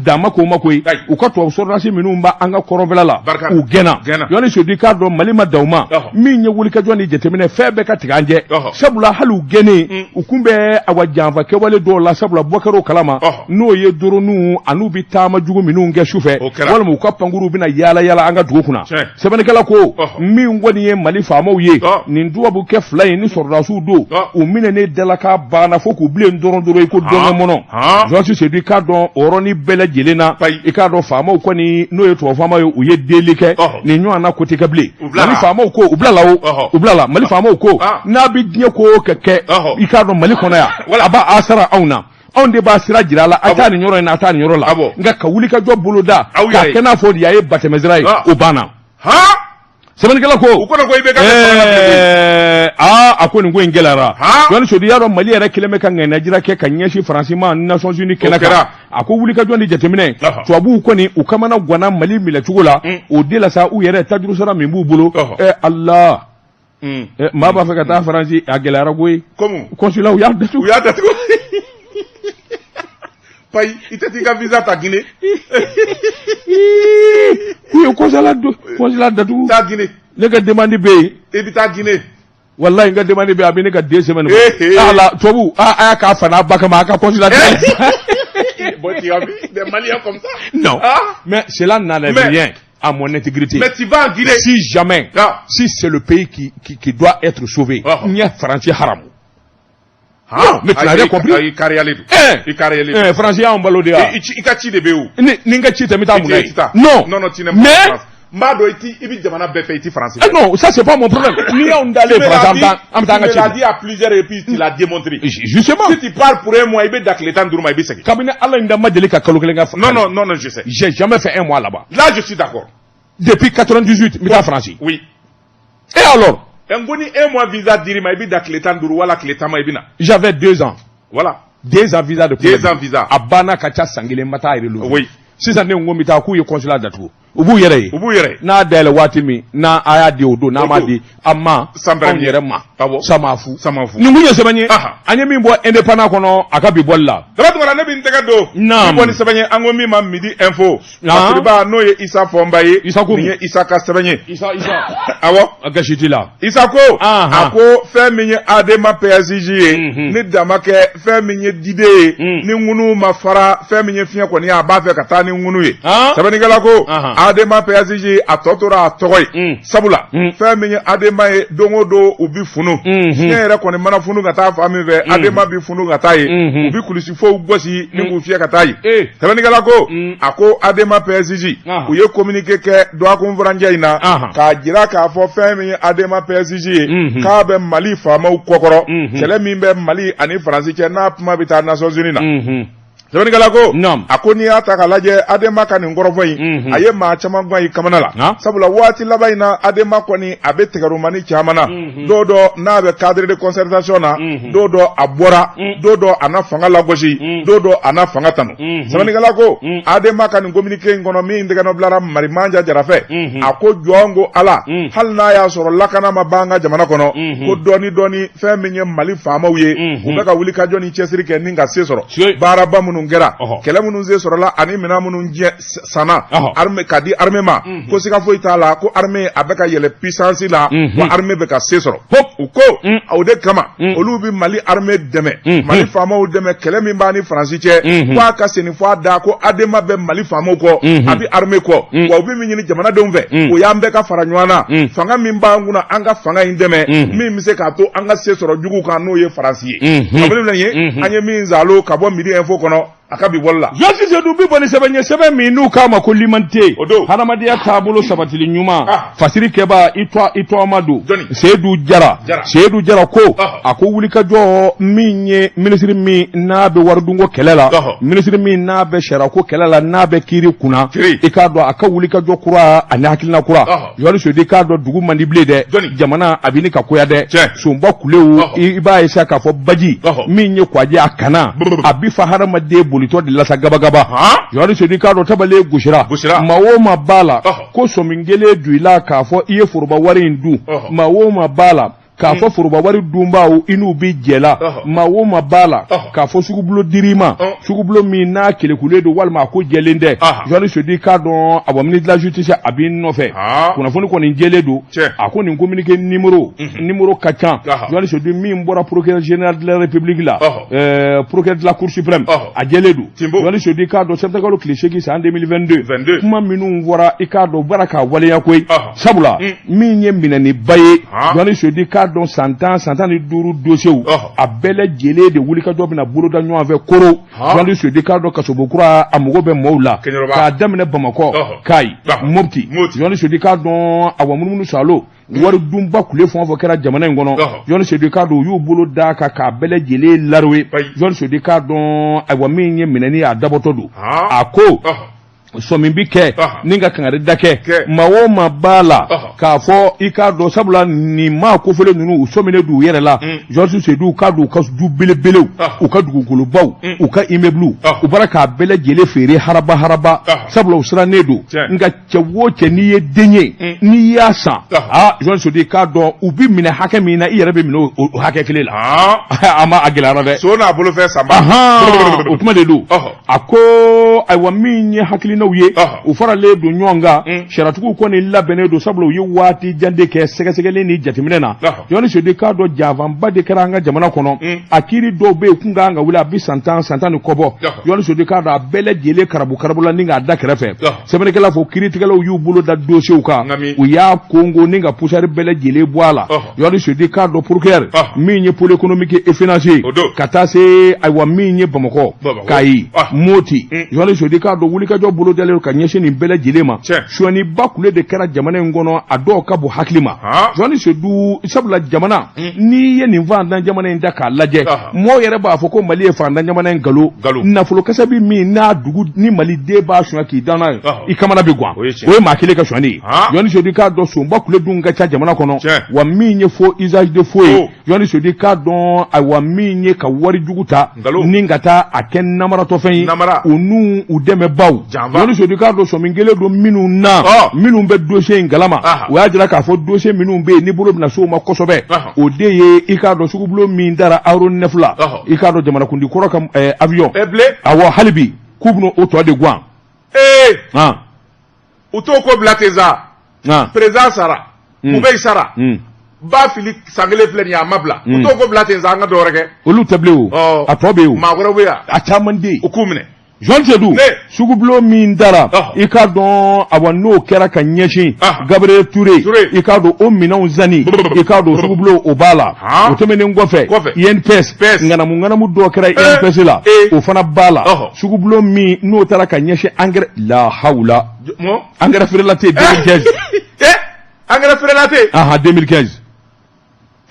Dan ma k'o ma koyi, u ka tubabu sɔrɔdasi minnu b'an ka kɔrɔnfɛla la, u gɛnna. Jɔni Sedu k'a dɔn Mali ma dan o ma. Min ye wulikajɔ ni jateminɛ, fɛn bɛɛ ka tigɛ an jɛ, sabula hali u gɛnnen, u kun bɛ awa janfa kɛwale dɔw la, sabula bɔ kɛra o kalama, n'o ye doroniw an'u bɛ taama jugu minnu kɛ sufɛ, walima u ka pankuruw bɛna yaala yaala an ka dugu kunna. Sɛbɛnnikɛla ko min kɔni ye Mali faamaw ye, nin tubabukɛ fila in ni sɔrɔdasiw don, u minɛnen dalaka banna fo k'u bilen dɔrɔn dɔrɔn i ko dɔngɛ mɔnɔ. Jɔsi Sedu i k'a dɔn o yɔrɔnin bɛɛ lajɛlen na, i k'a dɔn faamaw kɔni, n'o ye tubabu faama ye, u ye deli kɛ nin ɲɔgɔn na ko tɛ kɛ bilen. Mali faamaw ko u bilala o, u bilala. Mali faamaw ko n'a bɛ diɲɛ ko o kɛ kɛ, i k'a dɔn Mali kɔnɔ yan, a b'a sara anw na, anw de b'a sira jira a la, a taa nin yɔrɔ in na, a taa nin yɔrɔ la. Nka ka wuli ka jɔ boloda k'a kɛ n'a fɔ yan ye batɛmɛsira ye, o banna. Sɛbɛnnikɛla ko u kɔnɔ ko IBK aa, a ko nin ko in gɛlɛyara. Jɔni Sedu, y'a dɔn Mali yɛrɛ kɛlen bɛ ka ŋaniya kɛ ka ɲɛsin Faransi ma Nations Unies kɛnɛ kan. A ko wulikajɔ ni jateminɛ, tubabuw kɔni u kamana ganna Mali minɛcogo la. O de la sa, u yɛrɛ tajurusara min b'u bolo, ɛ Ala, maa b'a fɛ ka taa Faransi, a gɛlɛyara koyi. Consulat u y'a datugu. U y'a datugu. Payi, i tɛ t'i ka visa ta Guinée. K'u ye consulat datugu. Taa Guinée. Ne ka demande bɛ yen. I bɛ taa Guinée. Walayi, n ka demande bɛ yen, a bɛ ne ka 2 semaines bɔ. Ala, tubabu, a y'a k'a fa n'a ba kama, a ka consulat dayɛlɛ. Bon, tu as vu des Maliens comme ça? Non. Ah? Mais cela n'enlève rien à mon intégrité. Mais tu vas en Guinée. Si jamais, si c'est le pays qui doit être sauvé, n ye Faransi haramu. Non, mais tu n'as rien compris. I kariyalen don. I kariyalen don. Faransi y'anw balo de wa. I ka ci de bɛ yen o. Ni n ka ci tɛ, n bɛ taa mun na yen? Non. Non, non, tu n'aimes pas la France. N b'a dɔn i bɛ jamana bɛɛ fɛ, i tɛ Faransi fɛ. Non, ça c'est pas mon problème. N'i y'anw dalen Faransi, an bɛ taa an ka ci. Tu me l'as dit à plusieurs reprises, tu l'as démontré. Justement. Si tu pars pour un mois, i bɛ dan tile 15 ma, i bɛ segin. Kabini Ala in da, ma deli ka kalo kelen kɛ. Non, non, non, non, je sais. J'ai jamais fait un mois là-bas. Là, je suis d'accord. Depuis 98, n bɛ taa Faransi. Oui. Et alors? N ko ni un mois visa dir'i ma, i bɛ dan tile 15 wala tile 10 ma, i bɛ na. J'avais 2 ans. Voilà. 2 ans visa de. 2 ans visa. A banna ka ca san kelen, ma taa renouveler. Oui. Sisan ne ko n bɛ taa, k'u ye consulat datugu. U b'u yɛrɛ ye. U b'u yɛrɛ ye. N'a dayɛlɛ waati min n'a a y'a di o don, n'a m'a di a ma, anw yɛrɛ ma. Sama fu. Sama fu. Nin kun ye sɛbɛn ye. An ye min bɔ Indépendant kɔnɔ a ka bi bɔli la. Daba Tunkara, ne bɛ n tɛgɛ don. Naam. Bi bɔ ni sɛbɛn ye, an ko min ma Midi Info. Masiriba, n'o ye Isa Fɔnba ye. Isa ko nin ye Isa ka sɛbɛn ye. Isa Isa. Awɔ. A gasi t'i la. Isa ko. A ko fɛn min ye ADEMA PSG ye. Ni dan ma kɛ fɛn min ye diden ye. Ni ŋunu ma fara fɛn min ye fiɲɛ kɔni ye, a b'a fɛ ka taa ni ŋunu ye. Sɛbɛnnikɛla ko ADEMA PSG a tɔ tora a tɔgɔ ye. Sabula fɛn min ye ADEMA ye, don o don u bi funu. Fiɲɛ yɛrɛ kɔni mana funu ka taa fan min fɛ, ADEMA bi funu ka taa yen. U bi kulusifow gosi ni k'u fiyɛ ka taa yen. Sɛbɛnnikɛla ko a ko ADEMA PSG u ye communiqué kɛ dɔgɔkun furancɛ in na k'a jira k'a fɔ fɛn min ye ADEMA PSG ye, k'a bɛ Mali faamaw kɔkɔrɔ, kɛlɛ min bɛ Mali ani Faransi cɛ, n'a kuma bɛ taa Nations Unies na. Sɛbɛnnikɛla ko Naam. a ko n'i y'a ta k'a lajɛ Adema ka nin kɔrɔfɔ in a ye maa caman gan i kamana la Ah. sabula waati laban in na Adema kɔni a bɛ tigɛrumani caman na don dɔ n'a bɛ cadre de concertation na don dɔ a bɔra don dɔ a na fanga lagosi don dɔ a na fanga tanu sɛbɛnnikɛla ko Adema ka nin communiqué in kɔnɔ min tɛgɛnɔ bilara Marimanja Jara fɛ a ko jɔn ko Ala hali n'a y'a sɔrɔ lakana ma ban an ka jamana kɔnɔ ko dɔɔni dɔɔni fɛn min ye Mali faamaw ye u bɛ ka wulikajɔ ni cɛsiri kɛ ni ka se sɔrɔ Tiɲɛ. baaraba minnu kɛra Ɔhɔ. kɛlɛ minnu se sɔrɔla ani minɛn minnu jɛ sanna Ɔhɔ. armée ka di armée ma ko siga foyi t'a la ko armée a bɛ ka yɛlɛ puissance la wa armée bɛ ka se sɔrɔ u ko o de kama olu bɛ Mali armée dɛmɛ Mali faamaw dɛmɛ kɛlɛ min b'a ni Faransi cɛ k'a ka sen fɔ a da ko Adema bɛ Mali faamaw kɔ a bɛ armée kɔ wa u bɛ min ɲini jamanadenw fɛ o y'an bɛɛ ka fara ɲɔgɔn na fanga min b'an kunna an ka fanga in dɛmɛ min bɛ se k'a to an ka se sɔrɔ juguw kan n'o ye Faransi ye kunnafoni filɛ nin ye an ye min zalo ka bɔ Midi Info kɔnɔ a ka bi bɔli la Journaliste Seydou bi bɔ ni sɛbɛn ye sɛbɛn min n'u k'a ma ko L'Humanité O don. hadamadenya taabolo sabatili ɲuman Ah. fasiri kɛba i tɔ i tɔgɔma don Jɔnni? Seydou Jara Jara. Seydou Jara ko Ɔhɔ. a ko wulikajɔ min ye minisiri min n'a bɛ waridunko kɛlɛ la Ɔhɔ. minisiri min n'a bɛ sariyako kɛlɛ la n'a bɛ kiiri kunna Kiiri. i k'a dɔn a ka wulikajɔ kura ani hakilina kura Ɔhɔ. Journaliste Seydou i k'a dɔn dugu man di bilen dɛ Jɔnni? jamana a bɛ ɲini ka goya dɛ Tiɲɛ. sonba kulew Ɔhɔ. i b'a ye sa k'a fɔ baji Ɔhɔ. min ye kwaji a kana Brr. a bi fa hadamaden bolitɔ de la sa gabagaba Han? Journaliste Seydou i k'a dɔn tabale gosira Gosira. maa o maa b'a la Ɔhɔ. ko sɔmi kelen don i la k'a fɔ i ye foroba wari in dun Ɔhɔ. maa o maa b'a la k'a fɔ foroba wari dunbaaw i n'u bi jɛ la Ɔhɔ. maa o maa b'a la Ɔhɔ. k'a fɔ sugubulon dir'i ma Ɔ. sugubulon min n'a kelekulen don walima a ko jɛlen tɛ Aha. Journaliste Seydou i k'a dɔn awa ministre de la justice a b'i nɔfɛ Ah. kunnafoni kɔni jɛlen don Tiɲɛ. a ko nin communiqué numéro numéro ka ca Aha. Journaliste Seydou min bɔra procureur général de la république la Ɔhɔ. procureur de la cour suprême Ɔhɔ. a jɛlen don Timbo. Journaliste Seydou i k'a dɔn septembre kalo tile 8 san 2022 22. kuma minnu fɔra i k'a dɔn u bɔra k'a waleya koyi Ɔhɔ. sabula min ye minɛniba ye Han. Journaliste Seydou i k'a dɔn san 10 san 15 dossiers Ɔhɔ. a bɛɛ lajɛlen de wulikajɔ bɛna boloda ɲɔgɔn fɛ koro Han. Journaliste Seydou i k'a dɔn kasobon kura a mago bɛ maaw la Keɲeroba. k'a daminɛ Bamakɔ Ɔhɔ. Kayi Ɔhɔ. Mopti Mopti. Journaliste Seydou i k'a dɔn awa munumunu salo wari dunba kule fɛn o fɛn kɛra jamana in kɔnɔ Ɔhɔ. Journaliste Seydou i k'a dɔn u y'u bolo d'a kan k'a bɛɛ lajɛlen laroye Ayi. Journaliste Seydou i k'a dɔn ayiwa min ye minɛni ye a dabɔtɔ don Han. a ko Ɔhɔ. sɔmi bi kɛ Ɔhɔ. ni ka kangari da kɛ Kɛ. maa o maa b'a la Ɔhɔ. k'a fɔ i k'a dɔn sabula nin maa kofɔlen ninnu u sɔminen don u yɛrɛ la Journaliste Seydou k'a dɔn u ka du belebelew Ɔhɔ. u ka dugukolobaw u ka immeubles Ɔhɔ. u bɔra k'a bɛɛ lajɛlen feere haraba haraba Ɔhɔ. sabula u sirannen don Tiɲɛ. nka cɛ o cɛ n'i ye den ye n'i y'a san Ɔhɔ. aa Journaliste Seydou i k'a dɔn u bi minɛ hakɛ min na i yɛrɛ bɛ minɛ o hakɛ kelen la Han. a ma a gɛlɛyara dɛ So n'a bolofɛn sanba. Ahan, o kuma de don Ɔhɔ. a ko ayiwa min ye hakilinaw ye Ɔhɔ. u faralen don ɲɔgɔn kan sariyatigiw kɔni labɛnnen don sabula u ye waati jan de kɛ sɛgɛsɛgɛli ni jateminɛ na Ɔhɔ. Journaliste Seydou k'a dɔn janfanba de kɛra an ka jamana kɔnɔ a kiiri dɔw bɛ yen kun kan ka wuli a bɛ san 10 san 10 ni kɔ bɔ Ɔhɔ. Journaliste Seydou k'a dɔn a bɛɛ lajɛlen karabu karabu la ni k'a da kɛrɛfɛ Ɔhɔ. sɛbɛnnikɛla fɔ kiiritigɛlaw y'u bolo da dossiers kan Nka min? u y'a kongo ni ka poussière bɛɛ lajɛlen bɔ a la Ɔhɔ. Journaliste Seydou k'a dɔn procureur Ɔhɔ. min ye pôle économique et financier O don. ka taa se ayiwa min ye Bamakɔ Bamakɔ. Kayi Ah. Moti Journaliste Seydou k'a dɔn wulikajɔ bolo dalen don ka ɲɛsin nin bɛɛ lajɛlen ma Tiɲɛ. sonyaniba kule de kɛra jamana in kɔnɔ a dɔw ka bon hakili ma Han. Journaliste Seydou sabula jamana n'i ye nin fantan jamana in ta k'a lajɛ Aha. mɔɔw yɛrɛ b'a fɔ ko Mali ye fantan jamana in galo Galo. nafolo kasabi min n'a dugu ni maliden b'a suɲɛ k'i da n'a ye Ɔhɔ. i kamana bɛ gan O ye tiɲɛ. o ye maa kelen ka sonyani ye Han. Journaliste Seydou k'a dɔn sonba kule dun ka ca jamana kɔnɔ Tiɲɛ. wa min ye faux usage de faux ye Oh. Journaliste Seydou k'a dɔn ayiwa min ye ka wari jugu ta Nkalon. ni ka taa a kɛ namaratɔfɛn ye Namara. u n'u u dɛmɛbaw Janfa. Journaliste Seydou k'a dɔn sɔmi kelen don minnu na Ɔ. minnu bɛ dossier in kalama Aha. u y'a jira k'a fɔ dossier minnu bɛ yen ni bolo bɛna se o ma kosɛbɛ Aha. o de ye i k'a dɔn sugubulon min dara aéronef la Ɔhɔ. i k'a dɔn jamanakuntigi kɔrɔ ka avion Ɛ bilen. awɔ hali bi k'u bɛna o tɔ de guwan Ee han u t'o ko bila ten sa. han Président sara. Ubɛyi sara. Ba fili san kelen filɛ nin ye a ma bila. U t'o ko bila ten sa an ka dɔ wɛrɛ kɛ. olu tɛ bilen o Ɔ. a tɔ bɛ yen o Maa wɛrɛw bɛ yan. a caman de yen U k'u minɛ. Journaliste Seydou Ne. sugubulon min dara Ɔhɔ. i k'a dɔn awa n'o kɛra ka ɲɛsin Aha. Gabriel Touré Touré. i k'a dɔn o minɛnw zanni Brr. i k'a dɔn sugubulon o b'a la Han. o tɛmɛnen kɔfɛ Kɔfɛ. INPS PS. ŋanamu ŋanamu dɔw kɛra INPS la Eh. o fana b'a la Ɔhɔ. sugubulon min n'o taara ka ɲɛsin engrais la hawula Mɔ. engrais feerela tɛ yen 2015 Ee engrais feerela tɛ yen. ahan 2015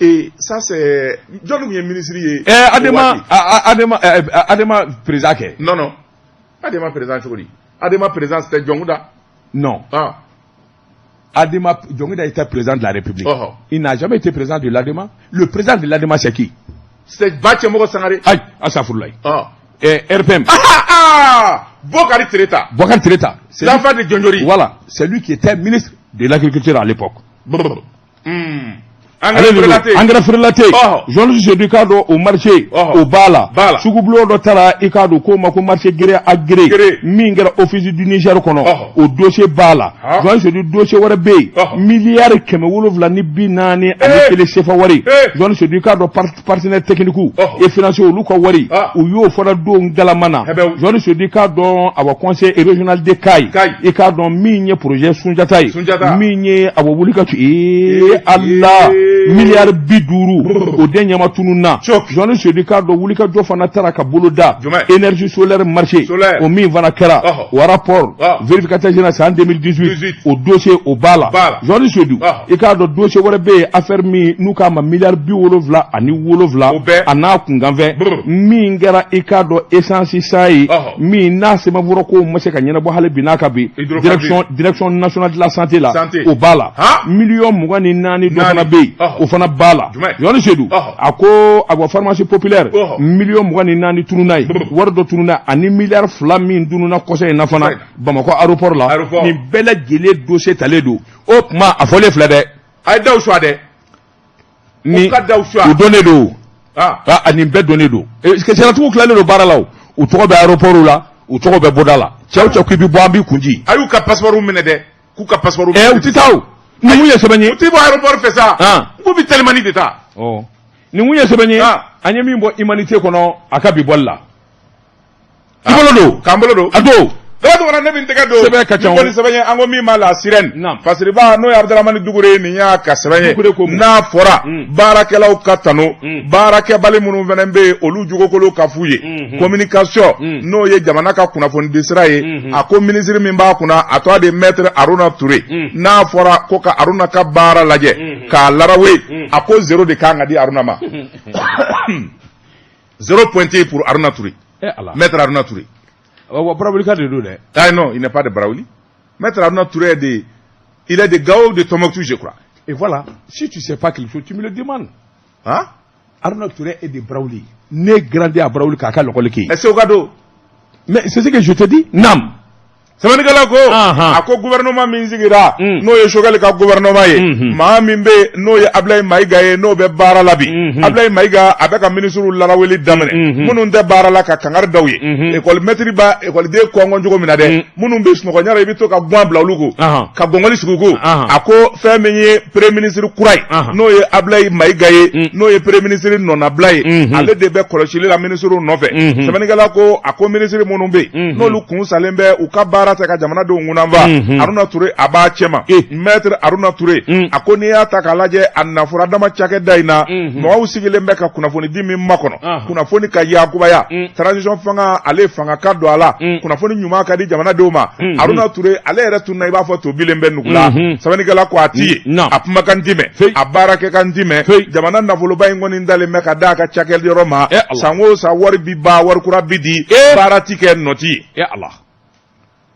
Et ça c'est jɔn tun ye ministre ye? Adema, Adema, Adema président kɛ. Non, Adema président cogo di? Adema président, c'était Dioncounda. Non. Ah. Adema, Dioncounda était président de la République. Oh. Il n'a jamais été président de l'Adema. Le président de l'Adema, c'est qui? C'était Ba Tiémoko Sangaré. Aïe, Assafoulaye. Ah. RPM. Ah ah, Bokari Treta. Bokari Treta. L'enfant de Djondjori. Voilà, c'est lui qui était ministre de l'Agriculture à l'époque. Engrais frelaté. Journaliste Seydou, i k'a dɔn o marché o b'a la. Sugubulon dɔ taara, i k'a dɔn k'o ma ko marché gré à gré min kɛra Office du Niger kɔnɔ, o dossier b'a la. Journaliste Seydou, dossier wɛrɛ bɛ yen, miliyari 741 CFA wari. Journaliste Seydou, i k'a dɔn partenaire technique et financier, olu ka wari, u y'o fana don galama na. Journaliste Seydou, i k'a dɔn awa conseil régional de Kayes, i k'a dɔn min ye projet Sunjata ye, min ye awa wuli ka tu ee Ala miliyari 50, o den ɲama tunun na. Journaliste Seydou, i k'a dɔn wulikajɔ fana taara ka bolo da énergie solaire marché, o min fana kɛra o rapport vérificateur général san 2018, o dossier o b'a la. Journaliste Seydou, i k'a dɔn dossier wɛrɛ bɛ yen, affaire min n'u k'a ma miliyari 77, a n'a kunkanfɛn min kɛra, i k'a dɔn essence san ye min n'a sɛbɛnfura kow ma se ka ɲɛnabɔ hali bi n'a ka bi direction nationale de la santé la, o b'a la. Miliyɔn 24 dɔ fana bɛ yen, o fana b'a la. Journaliste Seydou a ko awa pharmacie populaire, miliyɔn 24 tununna ye, wari dɔ tununna, ani miliyari 2 min tununna kɔsɛ in na fana Bamakɔ aéroport la. Nin bɛɛ lajɛlen dossier talen don. O tuma a fɔlen filɛ dɛ. A ye daw suwa dɛ. Ni u donnen don, a nin bɛɛ donnen don. Siratigiw tilalen don baara la, o u tɔgɔ bɛ aéroport la, u tɔgɔ bɛ bɔda la. Cɛw cɛ k'i bɛ bɔ, an b'i kun ji. A y'u ka passeport minɛ dɛ, k'u ka passeport. U tɛ taa o. Nin mun ye sɛbɛn ye? U tɛ bɔ aéroport fɛ sa. K'u bɛ telimani de ta. Nin mun ye sɛbɛn ye? An ye min bɔ Humanité kɔnɔ a ka bi bɔli la. I bolo don. K'an bolo don. A don. Dɔgɔ ne bɛ n tɛgɛ don. Sɛbɛn ka ca o. Ni sɛbɛn ye, an ko min ma la sirène. Fasiriba n'o ye Abudramani Dukure ye, nin y'a ka sɛbɛn ye. N'a fɔra baarakɛlaw ka tanu, baarakɛbali minnu fana bɛ yen, olu jogokolo ka f'u ye. Communication, n'o ye jamana ka kunnafonidi sira ye, a ko minisiri min b'a kunna, a tɔgɔ de maître Haruna Ture. N'a fɔra ko ka Haruna ka baara lajɛ k'a larawe, a ko zéro de kan ka di Haruna ma. Zéro pointé pour Haruna Touré. Maître Haruna Touré. Wa Barawulika de don dɛ. Ah non, il n'est pas de Barawuli. Maître Haruna Touré est de, il est de Gao, de Tombouctou, je crois. Et voilà, si tu sais pas quelque chose, tu me le demandes. Hein? Haruna Touré est de Barawuli. Né grandi à Barawuli k'a ka l'école kɛ. Est-ce que o Mais c'est ce que je te dis. Nam. Sɛbɛnnikɛla ko, a ko gouvernement min sigira, n'o ye Choguel ka gouvernement ye, maa min bɛ yen n'o ye Ablaye Mayiga ye, n'o bɛ baara la bi, Ablaye Mayiga a bɛ ka ministres laraweli daminɛ, minnu tɛ baara la ka kangari da u ye. École maître b'a école kɔngɔn cogo min na dɛ, minnu bɛ sunɔgɔ ɲara, i bɛ to ka guwan bila olu kun, ka gɔngɔli sigi u kun. A ko fɛn min ye premier ministre kura ye, n'o ye Ablaye Mayiga ye, n'o ye premier ministre nɔnabila ye, ale de bɛ kɔlɔsili la ministres nɔfɛ. Sɛbɛnnikɛla ko, a ko ministre minnu bɛ yen n'olu kun salen bɛ u ka baara tɛ ka jamanadenw kunnanfa, Haruna Ture a b'a cɛma. Maître Haruna Ture, a ko n'i y'a ta k'a lajɛ, a nafura dama cakɛda in na, mɔgɔw sigilen bɛ ka kunnafoni di min makɔnɔ, kunnafoni ka yakubaya, transition fanga ale fanga ka don a la, kunnafoni ɲuman ka di jamanadenw ma. Haruna Ture ale yɛrɛ tunna i b'a fɔ tobilen bɛ nugu la. Sɛbɛnnikɛla ko a ti ye, a kumakan ti mɛn, a baarakɛkan ti mɛn. Jamana nafoloba in kɔni dalen bɛ ka d'a ka cakɛyɔrɔ ma, san o san wari bi ban, wari kura bi di, baara ti kɛ, nɔ ti ye. Ala.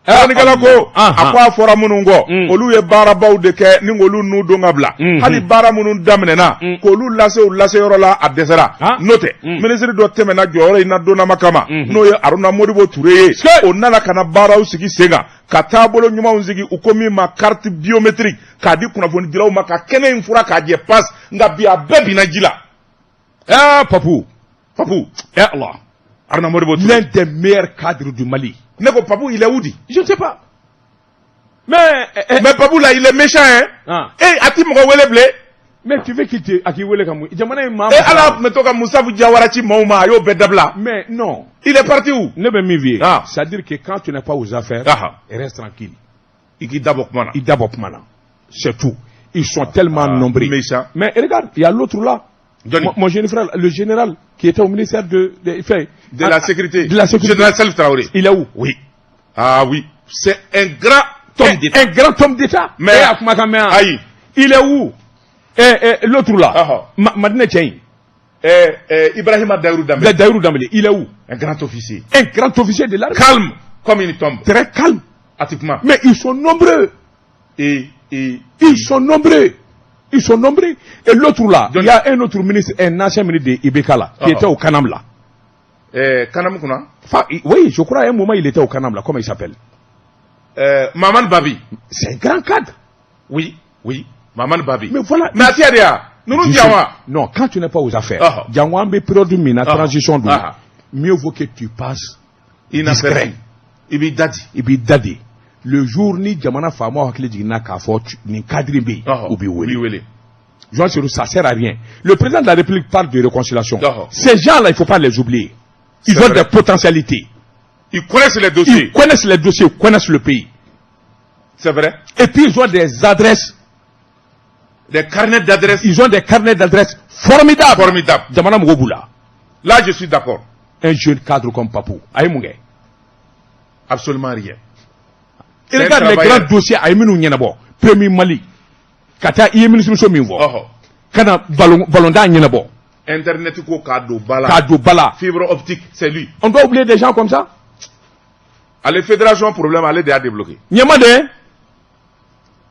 Sɛbɛnnikɛla ko, a ko a fɔra minnu kɔ, olu ye baarabaw de kɛ ni k'olu nu don ka bila, hali baara minnu daminɛna k'olu lase u lase yɔrɔ la, a dɛsɛra. N'o tɛ, minisiri dɔ tɛmɛna jɔyɔrɔ in na donnama kama, n'o ye Haruna Modibo Ture ye, o nana ka na baaraw sigi sen kan, ka taabolo ɲumanw sigi, u ko min ma carte biométrique, k'a di kunnafonidilaw ma, ka kɛnɛ in fura k'a jɛ pas, nka bi a bɛɛ binna ji la. Papu. Papu. Allah. Haruna Modibo Touré. L'un des meilleurs cadres du Mali. Ne ko Papou, il est où dit? Je ne sais pas. Mais mais Papou là, il est méchant hein. Eh, a ti mɔgɔ wele bilen. Mais tu veux qu'il te a k'i wele ka mun? Jamana in maa. Eh Ala tun bɛ to ka Musafu Jawara ci maaw ma, a y'o bɛɛ dabila. Mais non. Il est parti où? Ne bɛ min f'i ye. C'est-à-dire que quand tu n'es pas aux affaires, reste tranquille. I k'i dabɔ kuma na. I dabɔ kuma na. C'est tout. Ils sont tellement nombreux. Méchant. Mais regarde, il y a l'autre là. Mon jeune frère, le général qui était au ministère de la sécurité. De la sécurité. Général Salif Traoré. Il est où? Oui. Ah oui. C'est un grand homme d'État. Un grand homme d'État. Mais ayi. Il est où? L'autre là, Madinɛ cɛ in. Ibrahima Dahirou Dembélé. Dahirou Dembélé, il est où? Un grand officier. Un grand officier de l'armée. Calme comme une tombe. Très calme. Pratiquement. Mais ils sont nombreux. Et ils sont nombreux. Ils sont nombreux. Et l'autre là, il y a un autre ministre, un ancien ministre de IBK là, qui était au Canam là. Canam kunna? Oui, je crois à un moment il était au Canam là, comment il s'appelle? Maman Babi. C'est un grand cadre. Oui, oui, Maman Babi. Mais voilà. Mais à nous nous Non, quand tu n'es pas aux affaires, Dianwa bɛ période min na transition don, mieux vaut que tu passes discret. I b'i dadi. I b'i dadi. Le jour ni jamana faamaw hakili jiginna k'a fɔ nin cadre bɛ yen, u b'i wele. Jean Seydou, ça sert à rien. Le président de la République parle de réconciliation. Ces gens-là, il faut pas les oublier. Ils ont des potentialités. Ils connaissent les dossiers. Ils connaissent les dossiers, ils connaissent le pays. C'est vrai. Et puis ils ont des adresses. Des carnets d'adresses. Ils ont des carnets d'adresses formidables. Formidables. Jamana mɔgɔw b'u la. Là, je suis d'accord. Un jeune cadre comme Papou. A ye mun kɛ? Absolument rien. Il regarde les grands dossiers a ye minnu ɲɛnabɔ. Premier Mali. Ka taa i ye ministre min fɔ. Ka na ballon ɲɛnabɔ. Internet ko k'a don ba la. K'a don ba la. Fibre optique, c'est lui. On doit oublier des gens comme ça. Ale fédération problème, ale de y'a débloqué. Ɲɛma de.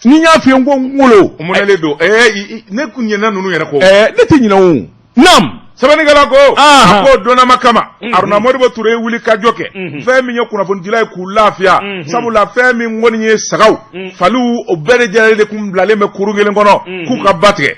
Ni n y'a f'i ye n ko n wolo. Munɛlen don ne kun ɲinɛna ninnu yɛrɛ kɔ. Ne tɛ ɲinɛ o. Naam. Sɛbɛnnikɛla ko a ko donnama kama Haruna Modibo Ture ye wuli ka jɔ kɛ fɛn min ye kunnafonidila ye k'u lafiya, sabula fɛn min kɔni ye sagaw faliw o bɛɛ de jɛlen de kun bilalen bɛ kurun kelen kɔnɔ k'u ka ba tigɛ.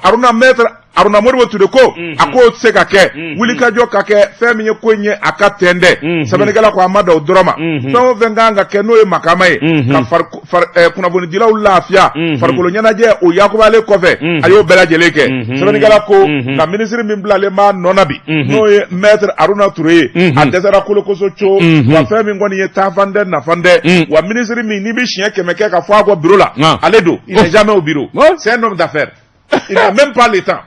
Haruna maître Haruna Modibo Ture ko a k'o tɛ se ka kɛ, wuli ka jɔ ka kɛ fɛn min ye ko in ye a ka tɛntɛn. Sɛbɛnnikɛla ko a ma da o dɔrɔn ma, fɛn o fɛn kan ka kɛ n'o ye makama ye ka kunnafonidilaw lafiya farikolo ɲɛnajɛ o yakubalen kɔfɛ, a y'o bɛɛ lajɛlen kɛ. Sɛbɛnnikɛla ko nka minisiri min bilalen b'a nɔ na bi, n'o ye maître Haruna Ture ye, a dɛsɛra kolokoso co wa fɛn min kɔni ye taafan tɛ nafan tɛ, wa minisiri min n'i bɛ siɲɛ 100 kɛ ka fɔ a kɔ bureau la, ale don, il n'est jamais au bureau, c'est un homme d'affaires, il n'a même pas le temps.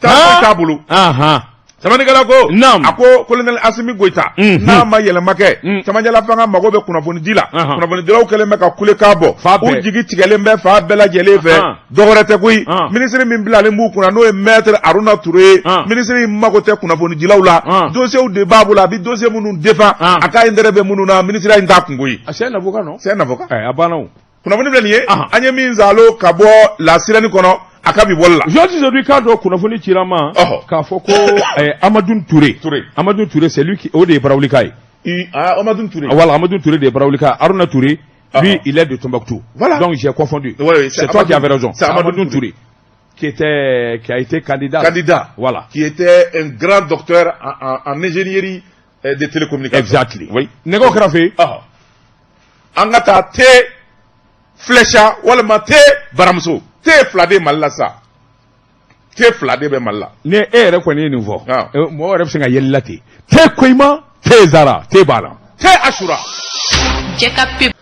Taa t'a bolo. Sɛbɛnnikɛla ko a ko colonel Assimi Goïta n'a ma yɛlɛma kɛ, camancɛla fanga mago bɛ kunnafonidi la, kunnafonidilaw kɛlen bɛ ka kulekan bɔ, u jigi tigɛlen bɛ fan bɛɛ lajɛlen fɛ, dɔwɛrɛ tɛ koyi, minisiri min bilalen b'u kunna n'o ye maître Haruna Ture ye, minisiri in mago tɛ kunnafonidilaw la, dossiers de b'a bolo, a bɛ dossier minnu défend, a ka intérêt bɛ minnu na, minisiri in t'a kungo ye. C'est un avocat, non? C'est un avocat. A banna o. Kunnafoni filɛ nin ye, an ye min zalo ka bɔ la sirani kɔnɔ a ka bi bɔli la. Jean Seydou k'a dɔn kunnafoni cira ma k'a fɔ ko Amadou Touré. Amadou Touré, c'est lui qui o de ye Barawulika ye. Amadou Touré. Voilà, Amadou Touré de ye Barawulika. Haruna Touré, lui, il est de Tombouctou. Voilà. Donc j'ai confondu. Oui, c'est toi qui avais raison. C'est Amadou Touré qui a été candidat. Candidat. Voilà. Qui était un grand docteur en ingénierie des télécommunications. Exactly. Oui. Nɛgɛw kɛrɛfɛ. An ka taa te flèche walima te baramuso. Te fila de Mali la sa. Te fila de bɛ Mali la. Ne e yɛrɛ kɔni ye nin fɔ. Mɔgɔ yɛrɛ bɛ se ka yɛlɛ la ten. Te koyima, te zara, te b'a la. Te asura. Jɛ ka pub.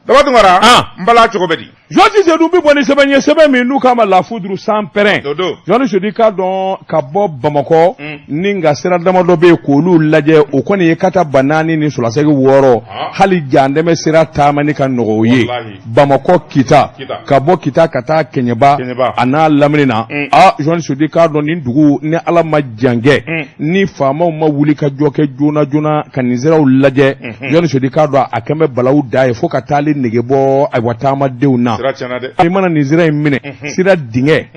Daba Tunkara. N bala cogo bɛ di? Jean Seydou bɛ bɔ ni sɛbɛn ye, sɛbɛn min n'u k'a ma la foudre sans pèlerin. Jean Seydou k'a dɔn ka bɔ Bamakɔ ni nka sira damadɔ bɛ yen k'olu lajɛ, o kɔni ye kata ba naani ni sulasegi 6, hali jandɛmɛ sira taamani ka nɔgɔ o ye. Bamakɔ Kita, ka bɔ Kita ka taa Kɛɲɛba a n'a lamini na. Jean Seydou k'a dɔn nin dugu ni Ala ma jan kɛ, ni faamaw ma wuli ka jɔ kɛ joona joona ka nin siraw lajɛ, Jean Seydou k'a dɔn a kɛn bɛ balawu da ye fo ka taali nege bɔ ayiwa taamadenw na. I mana nin sira in minɛ, sira dingɛ,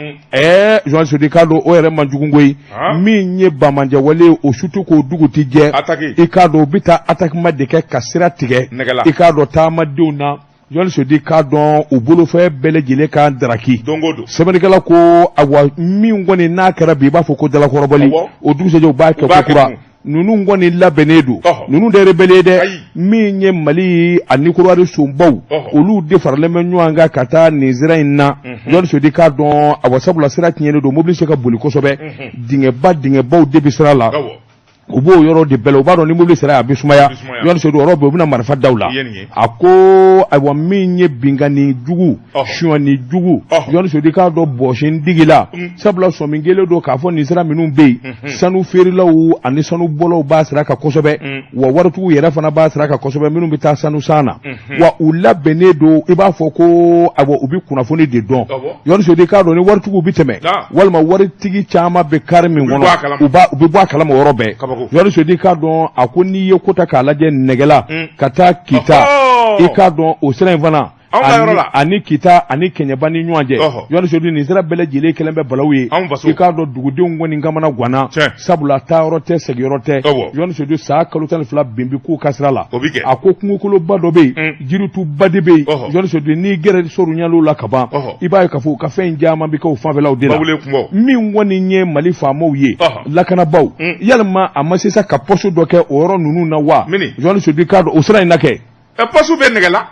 Jean Seydou k'a dɔn o yɛrɛ man jugu koyi. Min ye bamanjɛwale o surtout k'o dugu ti jɛ, i k'a dɔn u bɛ taa attaquement de kɛ ka sira tigɛ, i k'a dɔn taamadenw na. Jean Seydou k'a dɔn u bolofɛn bɛɛ lajɛlen kan daraki. Sɛbɛnnikɛla ko awa min kɔni n'a kɛra bi i b'a fɔ ko dalakɔrɔbali, o dugusɛjɛ u b'a kɛ ko kura. Ninnu kɔni labɛnnen don, ninnu de rebelle dɛ. Min ye Mali ani Korowari sonbaw, olu de faralen bɛ ɲɔgɔn kan ka taa nin sira in na. Jean Seydou k'a dɔn awa sabula sira tiɲɛnen don, mobili se ka boli kosɛbɛ, dingɛba dingɛbaw de bɛ sira la. U b'o yɔrɔ de bɛɛ la, u b'a dɔn ni mobili sera a bɛ sumaya. Yɔrɔ sedu yɔrɔ bɛɛ, u bɛna marifa da u la. A ko ayiwa, min ye binkanni jugu, sonyani jugu, yɔrɔ sedu, i k'a dɔn bɔsin digi la, sabula sɔmi kɛlen don k'a fɔ nin sira minnu bɛ yen, sanu feerelaw ani sanu bɔlaw b'a sira kan kosɛbɛ, wa waritigiw yɛrɛ fana b'a sira kan kosɛbɛ, minnu bɛ taa sanu san na, wa u labɛnnen don, i b'a fɔ ko ayiwa, u bɛ kunnafoni de dɔn. Yɔrɔ sedu, i k'a dɔn ni waritigiw bɛ tɛmɛ walima waritigi caman bɛ kari min kɔnɔ, u bɛ bɔ a kalama yɔrɔ bɛɛ. Yɔrɔ sedu, i k'a dɔn, a ko n'i ye ko ta k'a lajɛ Nɛgɛla ka taa Kita, i k'a dɔn o sira in fana, ani Kita ani Kɛɲɛba ni ɲɔgɔn cɛ, yɔrɔ sedu, nin sira bɛɛ lajɛlen kɛlen bɛ balawu ye. I k'a dɔn dugudenw kɔni kamana ganna, sabula taayɔrɔ tɛ, segiyɔrɔ tɛ. Yɔrɔ sedu, san kalo 12 bin bɛ k'u ka sira la. A ko kungokoloba dɔ bɛ yen, jirituba de bɛ yen. Yɔrɔ sedu, n'i gɛrɛ sorunyal'o la ka ban, i b'a ye k'a fɔ u ka fɛn in caman bɛ kɛ o fanfɛlaw de la. Min kɔni ye Mali faamaw ye, lakanabaaw, yalima a ma se sa ka poste dɔ kɛ o yɔrɔ ninnu na wa? Yɔrɔ sedu, i k'a dɔn o sira in na kɛ. Poste bɛ Nɛgɛla.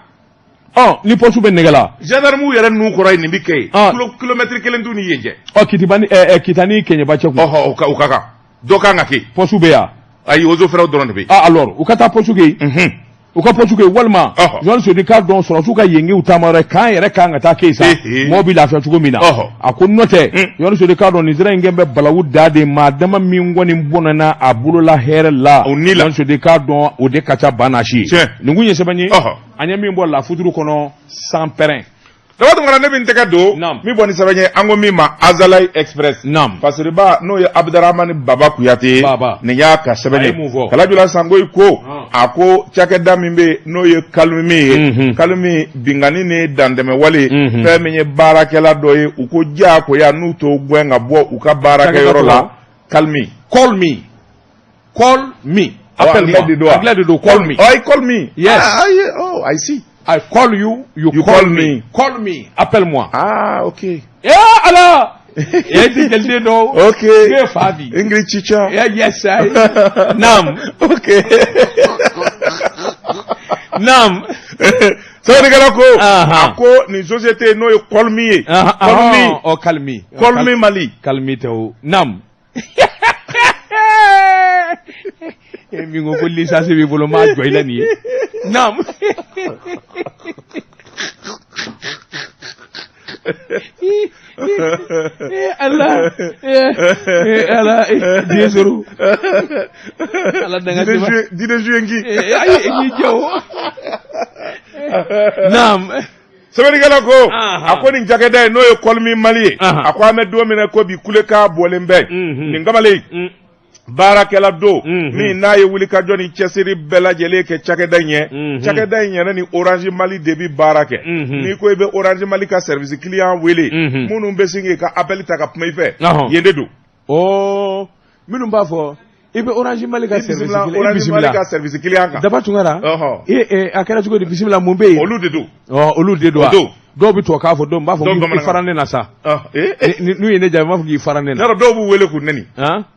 Ni poste bɛ Nɛgɛla. Gendarmew yɛrɛ ninnu kɔrɔ yen, nin bɛ kɛ yen. Kilomɛtiri kelen t'u ni yen cɛ. Kitiba ni Kita ni Kɛɲɛba cɛ kun. O ka kan, dɔ kan ka kɛ yen. Poste bɛ yan. Ayi, eaux et forêts dɔrɔn de bɛ yen. Alors u ka taa poste kɛ yen. U ka poste kɛ yen, walima Yɔrɔ sedu, i k'a dɔn sɔrɔdasiw ka yengew taama yɔrɔ kan yɛrɛ kan ka taa kɛ yen sa, mɔgɔw bɛ lafiya cogo min na. A ko n'o tɛ, Yɔrɔ sedu, i k'a dɔn nin sira in kɛlen bɛ balawu da de, maa dama min kɔni bɔnɛna a bolo la hɛrɛ la, Yɔrɔ sedu, i k'a dɔn o de ka ca ba n'a si ye. Nin kun ye sɛbɛn ye an ye min bɔ La Foudre kɔnɔ sans pɛrɛn. Daba Tunkara, ne bɛ n tɛgɛ don min bɔ ni sɛbɛn ye, an ko min ma Azalayi Express. Fasiriba, n'o ye Abudaramani Baba Kuyate ye, nin y'a ka sɛbɛn ye. Kalajula Sangoyi ko a ko cakɛda min bɛ yen, n'o ye Kalimi ye, Kalimi binkanni ni dantɛmɛwale, fɛn min ye baarakɛla dɔ ye, u ko diyagoya n'u t'o gɛn ka bɔ u ka baarakɛyɔrɔ la. Kalimi. Call me. Call me. Appelle-moi. Anglais de don wa? Anglais de don. Call me. Oh, I call me. Yes. Ah, oh, I see. I call you, you, you call, call me. me. Call me. Appelle-moi. Ah, ok. Eh, Allah! Eh, ti jeli don. Ok. Ne fa bi. English teacher. Yeah, yes, I. Naam. Ok. Naam. Sɛbɛnnikɛla ko a ko nin société, n'o ye Colmi ye. Colmi. Oh, Kalmi. Colmi Mali. Kalmi tɛ o. Naam. E min ko ko licence b'i bolo, n b'a jɔ i la nin ye. Naam. Ala, ala, diɲɛ sɔrɔ. Ala danga seba. Dide joué. Ayi, i jɔ. Naam. Sɛbɛnnikɛla ko a ko nin cakɛda ye, n'o ye Kɔlimi Mali ye, a ko an bɛ don min na ko bi, kulekan bɔlen bɛ nin kamalen baarakɛla don min n'a ye wulikajɔ ni cɛsiri bɛɛ lajɛlen kɛ cakɛda in ye. Cakɛda in yɛrɛ ni Orange Mali de bɛ baara kɛ. N'i ko i bɛ Orange Mali ka service client wele, minnu bɛ sin k'i ka appel ta ka kuma i fɛ, yen de don. Ɔ, minnu b'a fɔ i bɛ Orange Mali ka service client, Orange Mali ka service client kan. Daba Tunkara, ee, a kɛra cogo di? Bisimila, mun bɛ yen? Olu de don. Ɔ, olu de don wa? Dɔw bɛ tubabukan fɔ, dɔw b'a fɔ k'i fara ne na sa. N'u ye ne jaabi, n b'a fɔ k'i fara ne na. Yɔrɔ dɔw b'u wele k'u nɛni.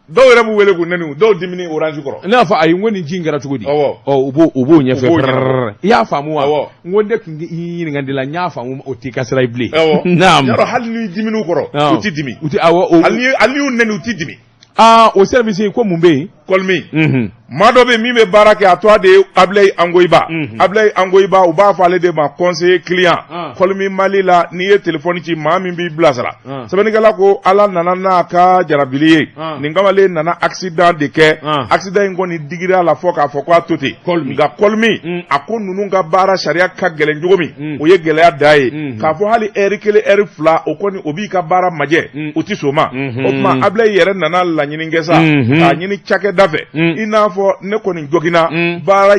Dɔw yɛrɛ b'u wele k'u nɛni, dɔw dimini Orange kɔrɔ. Ne b'a fɔ ayi, n ko nin ci in kɛra cogo di? Ɔ, u b'o ɲɛfɛ. I y'a faamu wa? N ko ne tun y'i ɲininka de la, n y'a faamu, o t'i ka sira ye bilen. Naam. Yɔrɔ hali n'i dimin'u kɔrɔ, u t'i dimi. U ti, awɔ. Hali n'i y'u nɛni, u t'i dimi. Aa, o service ko mun bɛ yen? Kɔlimi. Maa dɔ bɛ yen min bɛ baara kɛ, a tɔgɔ de ye Abilayi Angoyiba. Abilayi Angoyiba, u b'a fɔ ale de ma conseiller client. Kɔlimi Mali la, n'i ye téléphone ci, maa min b'i bilasira. Sɛbɛnnikɛla ko Ala nana n'a ka jarabili ye. Nin kamalen nana accident de kɛ. Accident in kɔni digira a la fɔ k'a fɔ k'a to ten. Nka Kɔlimi, a ko ninnu ka baara sariya ka gɛlɛn cogo min, o ye gɛlɛya da ye. K'a fɔ hali ɛri kelen, ɛri fila, o kɔni o b'i ka baara majɛ, o tɛ sɔn o ma. O tuma Abilayi yɛrɛ nana laɲini kɛ sa, k'a ɲini cakɛda fɛ, i n'a fɔ ne kɔni joginna, baara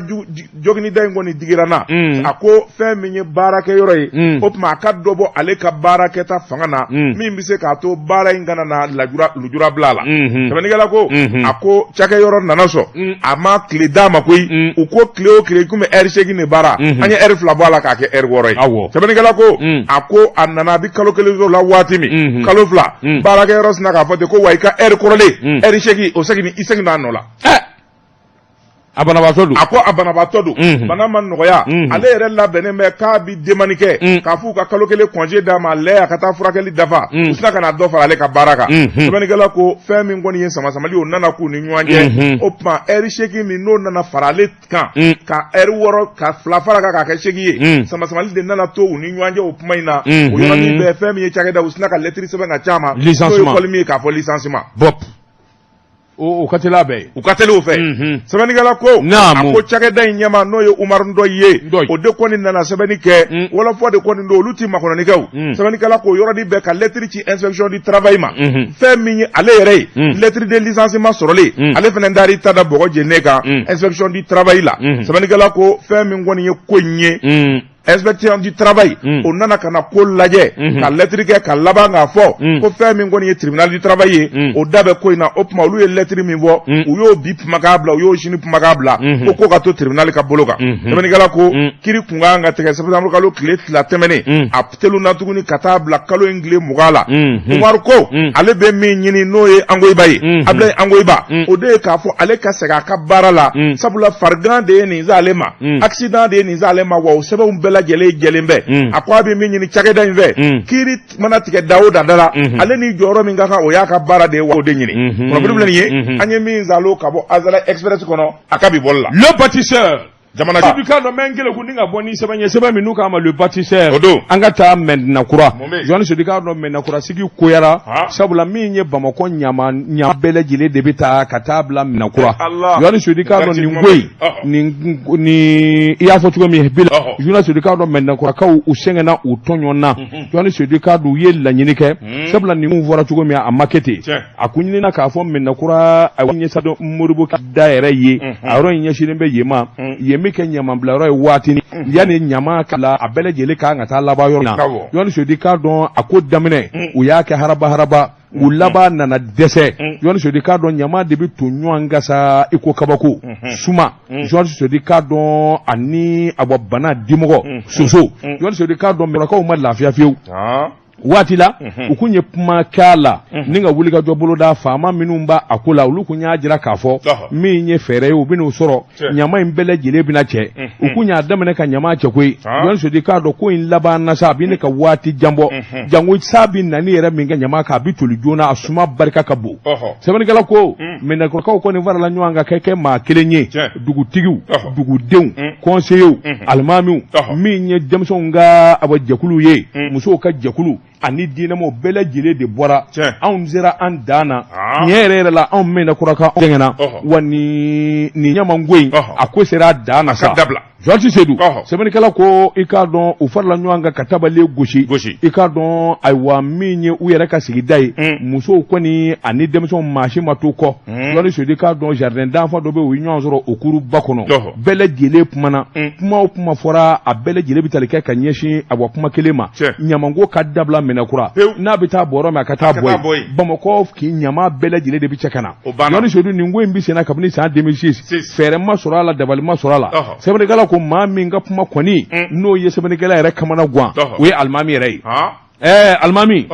joginida in kɔni digira n na. A ko fɛn min ye baarakɛyɔrɔ ye, o tuma a ka dɔ bɔ ale ka baarakɛta fanga na, min bɛ se k'a to baara in kana na lajura lujura bila a la. Sɛbɛnnikɛla ko a ko cakɛyɔrɔ nana sɔn a ma tile d'a ma koyi. U ko tile o tile i kun bɛ ɛri 8 de baara, an ye ɛri 2 bɔ a la k'a kɛ ɛri 6 ye. Sɛbɛnnikɛla ko a ko a nana, a bɛ kalo kelen sɔrɔ la waati min, kalo 2, baarakɛyɔrɔ sinna k'a fɔ ten ko wa i ka ɛri kɔrɔlen ɛri 8, o segin, i segin n'a nɔ la. A banabaatɔ don. A ko a banabaatɔ don. Bana ma nɔgɔya. Ale yɛrɛ labɛnnen bɛ k'a bi demande kɛ. K'a f'u ka kalo kelen congé d'a ma lɛ a ka taa furakɛli dafa. U sina ka na dɔ fara ale ka baara kan. Sɛbɛnnikɛla ko fɛn min kɔni ye samasamali o nana k'u ni ɲɔgɔn cɛ. O tuma ɛri 8 min n'o nana fara ale kan. Ka ɛri 6 ka 2 fara kan k'a kɛ 8 ye. Samasamali de nana to u ni ɲɔgɔn cɛ o kuma in na. O yɔrɔnin bɛɛ fɛn min ye cakɛda u sina ka lɛtiri sɛbɛn ka c'a ma. Licenciement. N'o ye fɔli min ye k'a fɔ licenciement. Bɔp. O ka teli a bɛɛ ye. U ka teli o fɛ. Sɛbɛnnikɛla ko. Naamu. A ko cakɛda in ɲɛmaa n'o ye Umaru Ndɔyi ye. Ndɔyi. O de kɔni nana sɛbɛnni kɛ. Wɔlɔfɔ de kɔni don olu ti makɔnɔni kɛ o. Sɛbɛnnikɛla ko yɔrɔnin bɛɛ ka lɛtiri ci inspection du travail ma. Fɛn min ye ale yɛrɛ ye. Lettre de licenciement sɔrɔlen. Ale fana taar'i ta da bɔgɔ jeninen kan. Inspection du travail la. Sɛbɛnnikɛla ko fɛn min kɔni ye ko in ye. Inspection du travail o nana ka na ko lajɛ ka lɛtiri kɛ ka laban k'a fɔ ko fɛn min kɔni ye tribunal du travail ye o da bɛ ko in na. O tuma olu ye lɛtiri min bɔ, u y'o bi kumakan bila, u y'o sini kumakan bila, ko ka to tribunal ka bolo kan. Sɛbɛnnikɛla ko kiri kun kan ka tigɛ septembre kalo tile 2 tɛmɛnen, a teluna tuguni ka taa bila kalo in tile 20 la. Umaru ko ale bɛ min ɲini n'o ye Angoyiba ye, Abulayi Angoyiba, o de ye k'a fɔ ale ka segin a ka baara la, sabula farigan de ye nin s'ale ma, accident de ye nin s'ale ma, wa o sɛbɛnw bɛɛ lajɛlen jɛlen bɛ. A ko a bɛ min ɲini cakɛda in fɛ, kiiri mana tigɛ da o da la, ale ni jɔyɔrɔ min ka kan, o y'a ka baara de ye, wa o de ɲini. Kunnafoni filɛ nin ye, an ye min zalo ka bɔ Azalaï Express kɔnɔ a ka bi bɔli la. Le bâtisseur. Jamana Seydou k'a dɔn n bɛ n keleku ni ka bɔ ni sɛbɛn ye, sɛbɛn min n'u k'a ma le bâtisseur. O don. An ka taa Mɛdinakura. Mun bɛ yen? Journaliste Seydou k'a dɔn Mɛdinakura sigi koyara. Sabula min ye Bamakɔ ɲama ɲama bɛɛ lajɛlen de bɛ taa ka taa bila Mɛdinakura. Allah. Journaliste Seydou k'a dɔn nin ko in, nin i y'a fɔ cogo min bi la. Journaliste Seydou k'a dɔn Mɛdinakurakaw u sɛgɛnna, u tɔɲɔna. Journaliste Seydou k'a dɔn u ye laɲini kɛ. Sabula nin kun fɔra cogo min a ma kɛ ten. A kun ɲinina k'a fɔ Mɛdinakura ayiwa ɲɛsadɔn Modibo da yɛrɛ ye. A yɔrɔ in ɲɛsinnen bɛ yen ma. Yen bɛ kɛ ɲamanbilayɔrɔ ye waati yanni ɲama ka la, a bɛɛ lajɛlen kan ka taa laban yɔrɔ in na. Journaliste Seydou k'a dɔn a ko daminɛ u y'a kɛ haraba haraba, u laban nana dɛsɛ. Journaliste Seydou k'a dɔn ɲama de bɛ to ɲɔgɔn kan sa i ko kabako suma. Journaliste Seydou k'a dɔn ani a bɔ bana dimɔgɔ soso. Journaliste Seydou k'a dɔn Mɛdinakaw ma lafiya fiyewu. Waati la u kun ye kuma k'a la ni ka wulikajɔ boloda. Faama minnu b'a a ko la, olu kun y'a jira k'a fɔ min ye fɛɛrɛ ye, u bɛn'o sɔrɔ, ɲama in bɛɛ lajɛlen bɛna cɛ. U kun y'a daminɛ ka ɲama cɛ koyi. Journaliste Seydou k'a dɔn ko in laban na sa, a bɛ ne ka waati jan bɔ, janko sa bɛ nani yɛrɛ min kɛ ɲama kan, a bɛ toli joona, a suma barika ka bon. Sɛbɛnnikɛla ko Mɛdinakurakaw kɔni farala ɲɔgɔn kan ka kɛ maa kelen ye, dugutigiw, dugudenw, conseillers, alimamiw, min ye denmisɛnw ka awa jɛkulu ye, musow ka jɛkulu ani diinɛmɔgɔw bɛɛ lajɛlen de bɔra. Anw sera an dan na tiɲɛ yɛrɛ yɛrɛ la, anw Mɛdinakurakaw sɛgɛnna, wa nin ɲamanko in a ko sera a dan na sa. Journaliste Seydou, sɛbɛnnikɛla ko i k'a dɔn u farala ɲɔgɔn kan ka tabale gosi. I k'a dɔn ayiwa min ye u yɛrɛ ka sigida ye, musow kɔni ani denmisɛnw maa si ma to kɔ. Journaliste Seydou k'a dɔn jardin d'enfant dɔ bɛ yen, u ye ɲɔgɔn sɔrɔ o kuruba kɔnɔ, bɛɛ lajɛlen kumana. Kuma o kuma fɔra, a bɛɛ lajɛlen bɛ tali kɛ ka ɲɛsin awa kuma kelen ma: ɲamanko ka dabila Mɛdinakura, n'a bɛ taa bɔ yɔrɔ min a ka taa bɔ yen. Bamakɔ k'i ɲama bɛɛ lajɛlen de bɛ cɛ ka na. Journaliste Seydou, nin ko in bɛ senna kabini san 2006, fɛɛrɛ ma sɔrɔ a la, dabali ma sɔrɔ a la. Sɛbɛnnikɛla ko maa min ka kuma kɔni n'o ye sɛbɛnnikɛla yɛrɛ kamana gan, o ye alimami yɛrɛ ye. Ɛɛ alimami,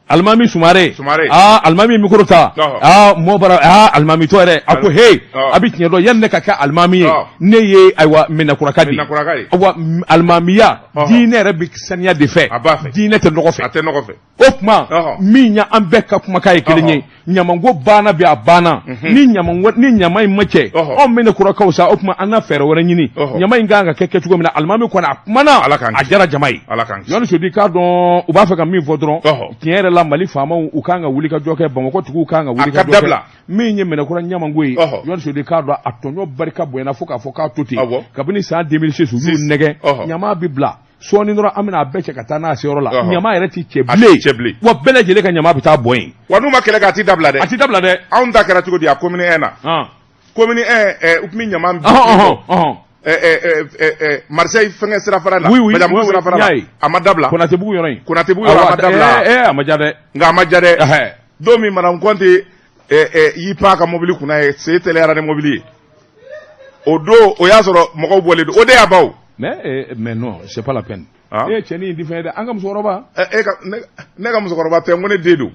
alimami Sumare, aa alimami micro ta, aa mɔ bara, aa alimami tɔ yɛrɛ a ko he, a bɛ tiɲɛ dɔn, yanni ne ka kɛ alimami ye, ne ye ayiwa Mɛdinakuraka de ye. Awa alimamiya diinɛ yɛrɛ bɛ saniya de fɛ, diinɛ tɛ nɔgɔ fɛ. O tuma min ye an bɛɛ ka kumakan ye kelen ye, ɲamanko banna bi, a banna. Ni ɲamanko ni ɲama in ma cɛ, anw Mɛdinakurakaw sa, o tuma an na fɛɛrɛ wɛrɛ ɲini. Ɲama in kan ka kɛ kɛcogo min na, alimami kɔni a kumana, a diyara jama ye. Journaliste Seydou k'a dɔn u b'a fɛ ka min fɔ dɔrɔn, tiɲɛ yɛrɛ la Mali faamaw u kan ka wuli ka jɔ kɛ, Bamakɔ tigiw kan ka wuli ka jɔ kɛ. Min ye Mɛdinakura ɲamanko ye, Journaliste Seydou k'a dɔn a tɔɲɔ barika bonyana fo k'a fɔ k'a to ten. Kabini san 2006 u y'u nɛgɛ, ɲama bɛ bila sɔɔni dɔrɔn an bɛna a bɛɛ cɛ ka taa n'a seyɔrɔ la. Ɲama yɛrɛ ti cɛ bilen, wa bɛɛ lajɛlen ka ɲama bɛ taa bɔn yen. Wa n'u ma kɛlɛ kɛ, a ti dabila dɛ. A ti dabila dɛ. Anw ta kɛra cogo di a commune 1 na? Commune 1, u tun bɛ ɲama Marseille fɛngɛ sirafara la. Bajamugu sirafara la. A ma dabila. Konatebugu yɔrɔ in. Konatebugu yɔrɔ a ma dabila. A ma diya dɛ. Nka a ma diya dɛ. Don min Madame Kɔnte y'i pan a ka mobili kunna ye, sen teliyara ni mobili ye. O don o y'a sɔrɔ mɔgɔw bɔlen don, o de y'a ban o. Mais non, c'est pas la peine. E cɛnin in ti fɛn ye dɛ, an ka musokɔrɔba. E ka ne ka musokɔrɔba tɛ, n ko ne den don.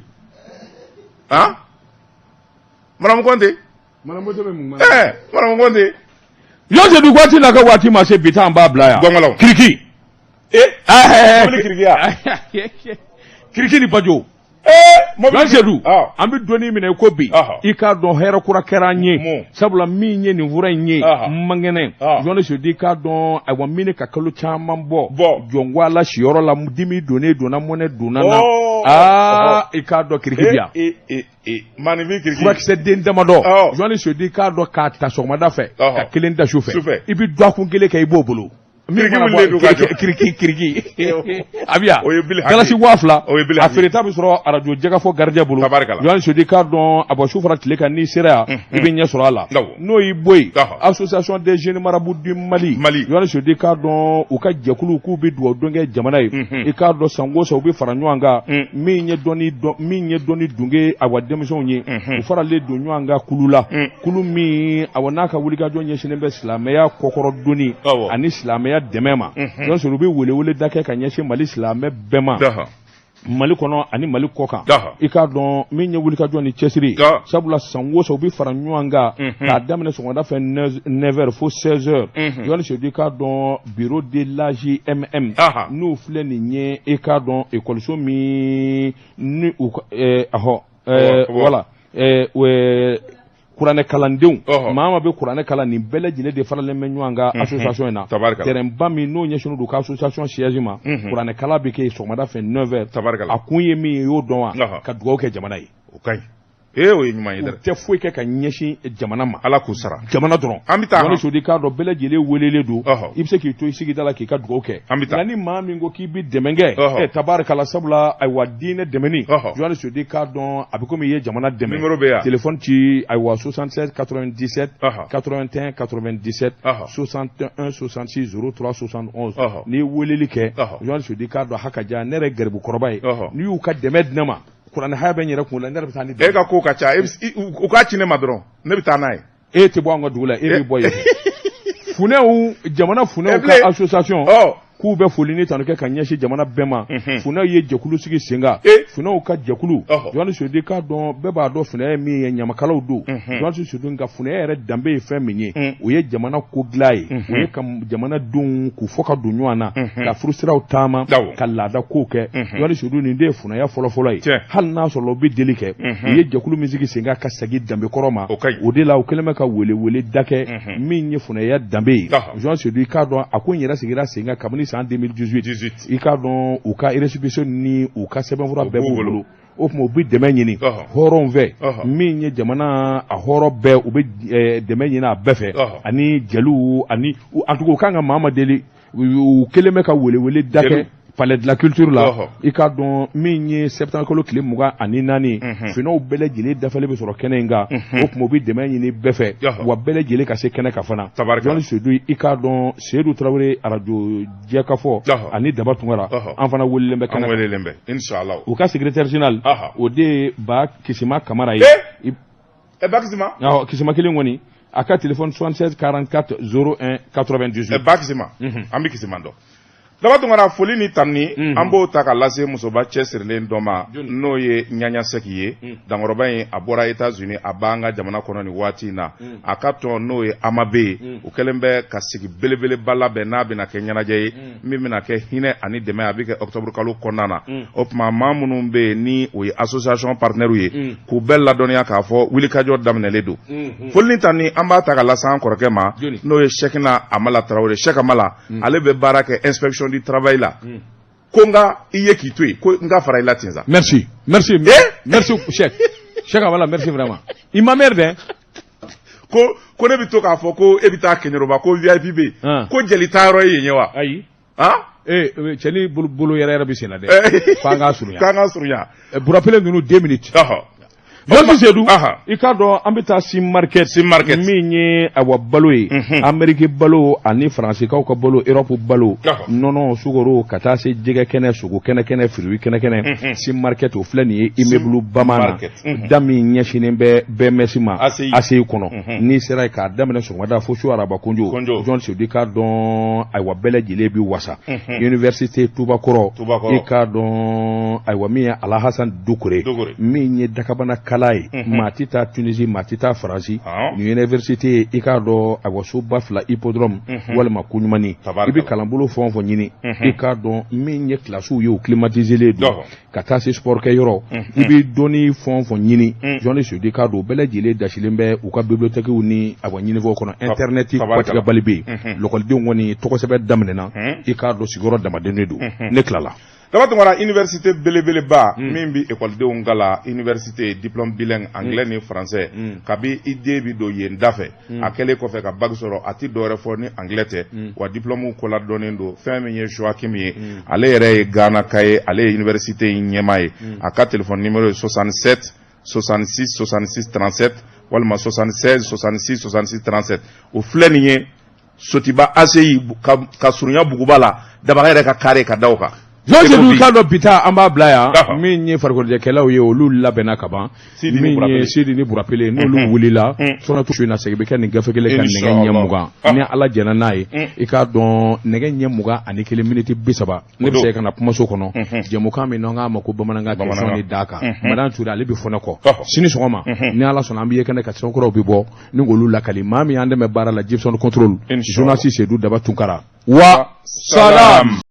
Han? Madame Kɔnte. Ɛɛ madame Kɔnte. Jɔn Sedu, waati n'a ka waati ma se, bi ta an b'a bila yan. Gɔngɔlɔ. Kiriki. Ee, mobili kiriki ya. Kiriki ni bajo. Ee, mobili. Jɔn Sedu, Ah. an bɛ donni minɛ i ko bi, i k'a dɔn hɛrɛ kura kɛra an ye, Mun? sabula min ye nin fura in ye Ɔhɔ. man kɛnɛ. Ah. Jɔn Sedu, i k'a dɔn, ayiwa, min ka kalo caman bɔ Bɔ. jɔn ko ala siyɔrɔ la, dimi donnen donna, mɔnɛ donna na. Oh. Aa, i k'a dɔn kiriki bi yan. Ee ee ee, maaninfin kiriki. Furakisɛ den damadɔ. Ɔ. Jɔn Sedu, i k'a dɔn, k'a ta sɔgɔmada fɛ Ɔhɔ. ka kelen da su fɛ, Su fɛ. i bɛ dɔgɔkun kelen kɛ, i b'o bolo. Min Kiriki mana bɔ- wulilen don ka jɔ. Kiriki kiriki a bɛ yan. O ye bili hakɛ. Galasi 2000. O ye bili A hakɛ. feereta bɛ sɔrɔ arajo jɛgɛfɔ garijɛ bolo. Tabarikala. Jɔn Sedu, i k'a dɔn, a bɔ su fara tile kan, n'i sera yan, i bɛ ɲɛ sɔrɔ a la. Awɔ. N'o y'i bɔ yen, Ɔhɔ. Association des jeunes marabouts du Mali. Mali. Jɔn Sedu, i k'a dɔn, u ka jɛkulu k'u bɛ dugawu don kɛ jamana ye. I k'a dɔn, san o san u bɛ fara ɲɔgɔn kan. Min ye dɔnni dɔn, min ye dɔnni dunge, awa, denmisɛnw ye, u faralen don ɲɔgɔn kan kulu la, kulu min, awa, n'a ka wulikajɔ ɲɛsinnen bɛ silamɛya kɔkɔrɔ donni Awɔ. ani silamɛya dɛmɛ ma. Jɔn Sedu, u bɛ welewele da kɛ ka ɲɛsin Mali silamɛ bɛɛ ma, Ɔhɔ. Mali kɔnɔ ani Mali kɔ kan. Ɔhɔ. I k'a dɔn, min ye wulikajɔ ni cɛsiri, Ɔhɔ. sabula san o san u bɛ fara ɲɔgɔn kan k'a daminɛ sɔgɔmada fɛ 9 heures fo 16 heures. Jɔn Sedu, i k'a dɔn, bureau de l'AJMM, Aha. n'u filɛ nin ye, i k'a dɔn, ekɔliso min ni u ka ahɔ, Awɔ, awɔ. voilà, kuranɛ kalandenw, Ɔhɔ. maa ma bɛ kuranɛ kalan, nin bɛɛ lajɛlen de faralen bɛ ɲɔgɔn kan association in na. Tabarikala. Terrain ba min n'o ɲɛsinnen don ka association siège ma, kuranɛ kalan bɛ kɛ yen sɔgɔmada fɛ 9 heures. Tabarikala. A kun ye min ye, i y'o dɔn wa? Ɔhɔ. Ka dugawu kɛ jamana ye. O ka ɲi. Ee, o ye ɲuman ye U dɛ. tɛ foyi kɛ ka ɲɛsin jamana ma, Ala k'u sara. jamana dɔrɔn. An bɛ taa. Jɔn Sedu, i k'a dɔn, bɛɛ lajɛlen welelen don. Ɔhɔ. I bɛ se k'i to i sigida la k'i ka dugawu kɛ. An bɛ taa. Nka ni maa min ko k'i bɛ dɛmɛ kɛ, Ɔhɔ. ɛ tabarikala, sabula ayiwa, diinɛ dɛmɛni, Ɔhɔ. Jɔn Sedu, i k'a dɔn, a bɛ komi i ye jamana dɛmɛ. Numéro bɛ yan. Téléphone ci, ayiwa, 76 97 Ɔhɔ. 81 97 Ɔhɔ. 61 66 03 71. Ɔhɔ. N'i ye weleli kɛ, Ɔhɔ. Jɔn Sedu, i k'a dɔn, ha ka diya ne yɛrɛ garibu kɔrɔba ye. Ɔhɔ. N'i y'u ka dɛmɛ di ne ma, kuranɛ haya bɛ n yɛrɛ kun la, ne yɛrɛ bɛ taa ni E dɛmɛ. ka ko ka ca, e bɛ u k'a ci ne ma dɔrɔn, ne bɛ taa n'a ye. E tɛ bɔ an ka dugu la, e bɛ bɔ yen. Funɛw, jamana funɛw Eh, bilen. ka association Ɔ. k'u bɛ foli ni tanu kɛ ka ɲɛsin jamana bɛɛ ma. Funɛw ye jɛkulu sigi sen kan. Eh. Funɛw ka jɛkulu, Ɔhɔ. Jɔn Sedu, k'a dɔn, bɛɛ b'a dɔn funɛ ye min ye, ɲamakalaw don. Jɔn Sedu, nka funɛ yɛrɛ danbe ye fɛn min ye, o ye jamana ko dilan ye, o ye ka jamanadenw k'u fɔ ka don ɲɔgɔn na, ka furusiraw taama, Awɔ. ka laada kow kɛ. Jɔn Sedu, nin de ye funɛya fɔlɔfɔlɔ ye. Tiɲɛ. Hali n'a sɔrɔ u bɛ deli kɛ, u ye jɛkulu min sigi sen kan ka segin danbe kɔrɔ ma, O ka ɲi. o de la u kɛlen bɛ ka welewele da kɛ min ye funɛya danbe ye. Ɔhɔ. Jɔn Sedu, i k'a dɔn, a ko in yɛrɛ sigira sen kan kabini san 2018. 18. I k'a dɔn, u ka récépissé ni u ka sɛbɛnfura O bɛɛ b'u b'u bolo. bolo. O tuma u bɛ dɛmɛ ɲini Ɔhɔ. hɔrɔnw fɛ, Ɔhɔ. min ye jamana a hɔrɔn bɛɛ, u bɛ dɛmɛ ɲini a bɛɛ fɛ, Ɔhɔ. ani jeliw ani en tout cas u kan ka maa ma deli, u kɛlen bɛ ka welewele da kɛ Jeliw. Palais de la culture la. Ɔhɔ. I k'a dɔn, min ye septembre kalo tile 24, finɛw bɛɛ lajɛlen dafalen bɛ sɔrɔ kɛnɛ in kan. O tuma u bɛ dɛmɛ ɲini bɛɛ fɛ, Ɔhɔ. wa bɛɛ lajɛlen ka se kɛnɛ kan fana. Tabarikala. Jɔn Sedu, i k'a dɔn, Sedu Tarawele, arajo jɛkafɔ Ɔhɔ. ani Daba Tunkara, Ɔhɔ. an fana welelen bɛ An kɛnɛ kan. welelen bɛ, inshallah. U ka secrétaire général, Ɔhɔ. o de ye Ba Kisima Kamara ye. Eh! Ɛ, Bakisima. Awɔ, Kisima kelen kɔni, a ka téléphone 76 44 01 98. Ɛ, Bakisima, an bɛ Kisima dɔn. Daba Tunkara, foli ni tanuni, an b'o ta ka lase musoba cɛsirilen dɔ ma, n'o ye Ɲaɲa Sɛki ye. Dankɔrɔba in, a bɔra États-Unis, a b'an ka jamana kɔnɔ nin waati in na. A ka tɔn, n'o ye Amabe ye, u kɛlen bɛ ka sigi belebeleba labɛn n'a bɛna kɛ ɲɛnajɛ ye min bɛna kɛ hinɛ ani dɛmɛ, a bɛ kɛ octobre kalo kɔnɔna na. O tuma maa minnu bɛ yen ni o ye association partenaire ye, k'u bɛɛ ladɔnniya k'a fɔ wulikajɔ daminɛlen don. Foli ni tanuni, an b'a ta ka lase an kɔrɔkɛ ma, Jɔni? n'o ye Sɛkina Amala Tarawele. Sɛk Amala, ale bɛ baara kɛ inspection du travail la. Ko n ka i ye k'i to yen, ko n ka fara i la ten sa. Merci, merci, Eh? merci Cheikh. Cheikh Amala, merci vraiment. Il m'emmerde, hein. Ko ne bɛ to k'a fɔ ko e bɛ taa Keɲeroba, ko VIP bɛ yen, ko jeli taayɔrɔ ye yen ye wa? Ayi. Han. Eh, cɛni bolo bolo yɛrɛ yɛrɛ bɛ sen na dɛ. F'an k'a surunya. K'an ka surunya. Burapele ninnu, 2 minutes. Ɔhɔ. Jɔnsi Sedu, Aha. i k'a dɔn, an bɛ taa Sim Market. Sim Market. Min ye awa balo ye, Ameriki balo ani Faransikaw ka balo, Europe balo, nɔnɔ, sukaro, ka taa se jɛgɛ kɛnɛ, sogo kɛnɛ kɛnɛ, fruit kɛnɛ kɛnɛ. Sim Market, o filɛ nin ye immeuble Bama na, Market. da min ɲɛsinnen bɛ BMS ma, ACI. ACI kɔnɔ. N'i sera yen k'a daminɛ sɔgɔmada fo su araba kunjo, Kunjo. Jɔn Sedu, i k'a dɔn, ayiwa, bɛɛ lajɛlen bi wasa. Université Tubakɔrɔ, Tubakɔrɔ. i k'a dɔn, ayiwa, min ye Alahasan Dukure, Dukure. min ye Dakabana quartier kalan ye, maa tɛ taa Tunisie, maa tɛ taa Faransi. Nin université ye, i k'a dɔn, a so 2000 hippodrome walima Koɲumani, i bɛ kalanbolo fɛn o fɛn ɲini, i k'a dɔn min ye kilasiw ye, o climatisé don, ka taa se sport kɛ yɔrɔ, i bɛ dɔnni fɛn o fɛn ɲini, Jɔnni Sedu, i k'a dɔn o bɛɛ lajɛlen dasilen bɛ u ka bibliothèque ni a ɲinifɛnw kɔnɔ. Internet kɔtigɛbali bɛ yen. Lakɔlidenw kɔni tɔgɔsɛbɛn daminɛna, i k'a dɔn sigiyɔrɔ damaden don. Ne tilala. Daba Tunkara, université belebeleba min bɛ ekɔlidenw kalan, université diplôme bilingue, anglais ni français, kabi i den bɛ don yen da fɛ, a kɛlen kɔfɛ ka bac sɔrɔ, a tɛ dɔwɛrɛ fɔ ni anglais tɛ, wa diplôme ko ladɔnnen don. Fɛn min ye Joachim ye, ale yɛrɛ ye Ghana ka ye, ale ye université in ɲɛmaa ye. A ka téléphone numéro ye 67 66 66 37 walima 76 66 66 37. O filɛ nin ye Sotiba ACI ka surunya Buguba la, Dabaga yɛrɛ ka carré ka da o kan. Jɔn Sedu, k'a dɔn bi ta an b'a bila yan. Min ye farikoloɲɛnajɛkɛlaw ye, olu labɛnna ka ban. Min ye Sidi ni Burapele, n'olu wulila sɔnna su in na, segin bɛ kɛ nin gafe kelen kan nɛgɛ ɲɛ 20, ni Ala jɛnna n'a ye. I k'a dɔn nɛgɛ ɲɛ 21 miniti 30, ne bɛ se ka na kumaso kɔnɔ, jɛmukan min n'an k'a ma ko bamanankan question ni da kan. Madame Ture, ale bɛ fɔ ne kɔ sini sɔgɔma, ni Ala sɔnna. An bɛ ye kɛnɛ ka sɛbɛnkɔrɔw bɛ bɔ ni k'olu lakali. Maa min y'an dɛmɛ baara la, Gibson Control, journaliste Sedu Daba Tunkara. Wa salam.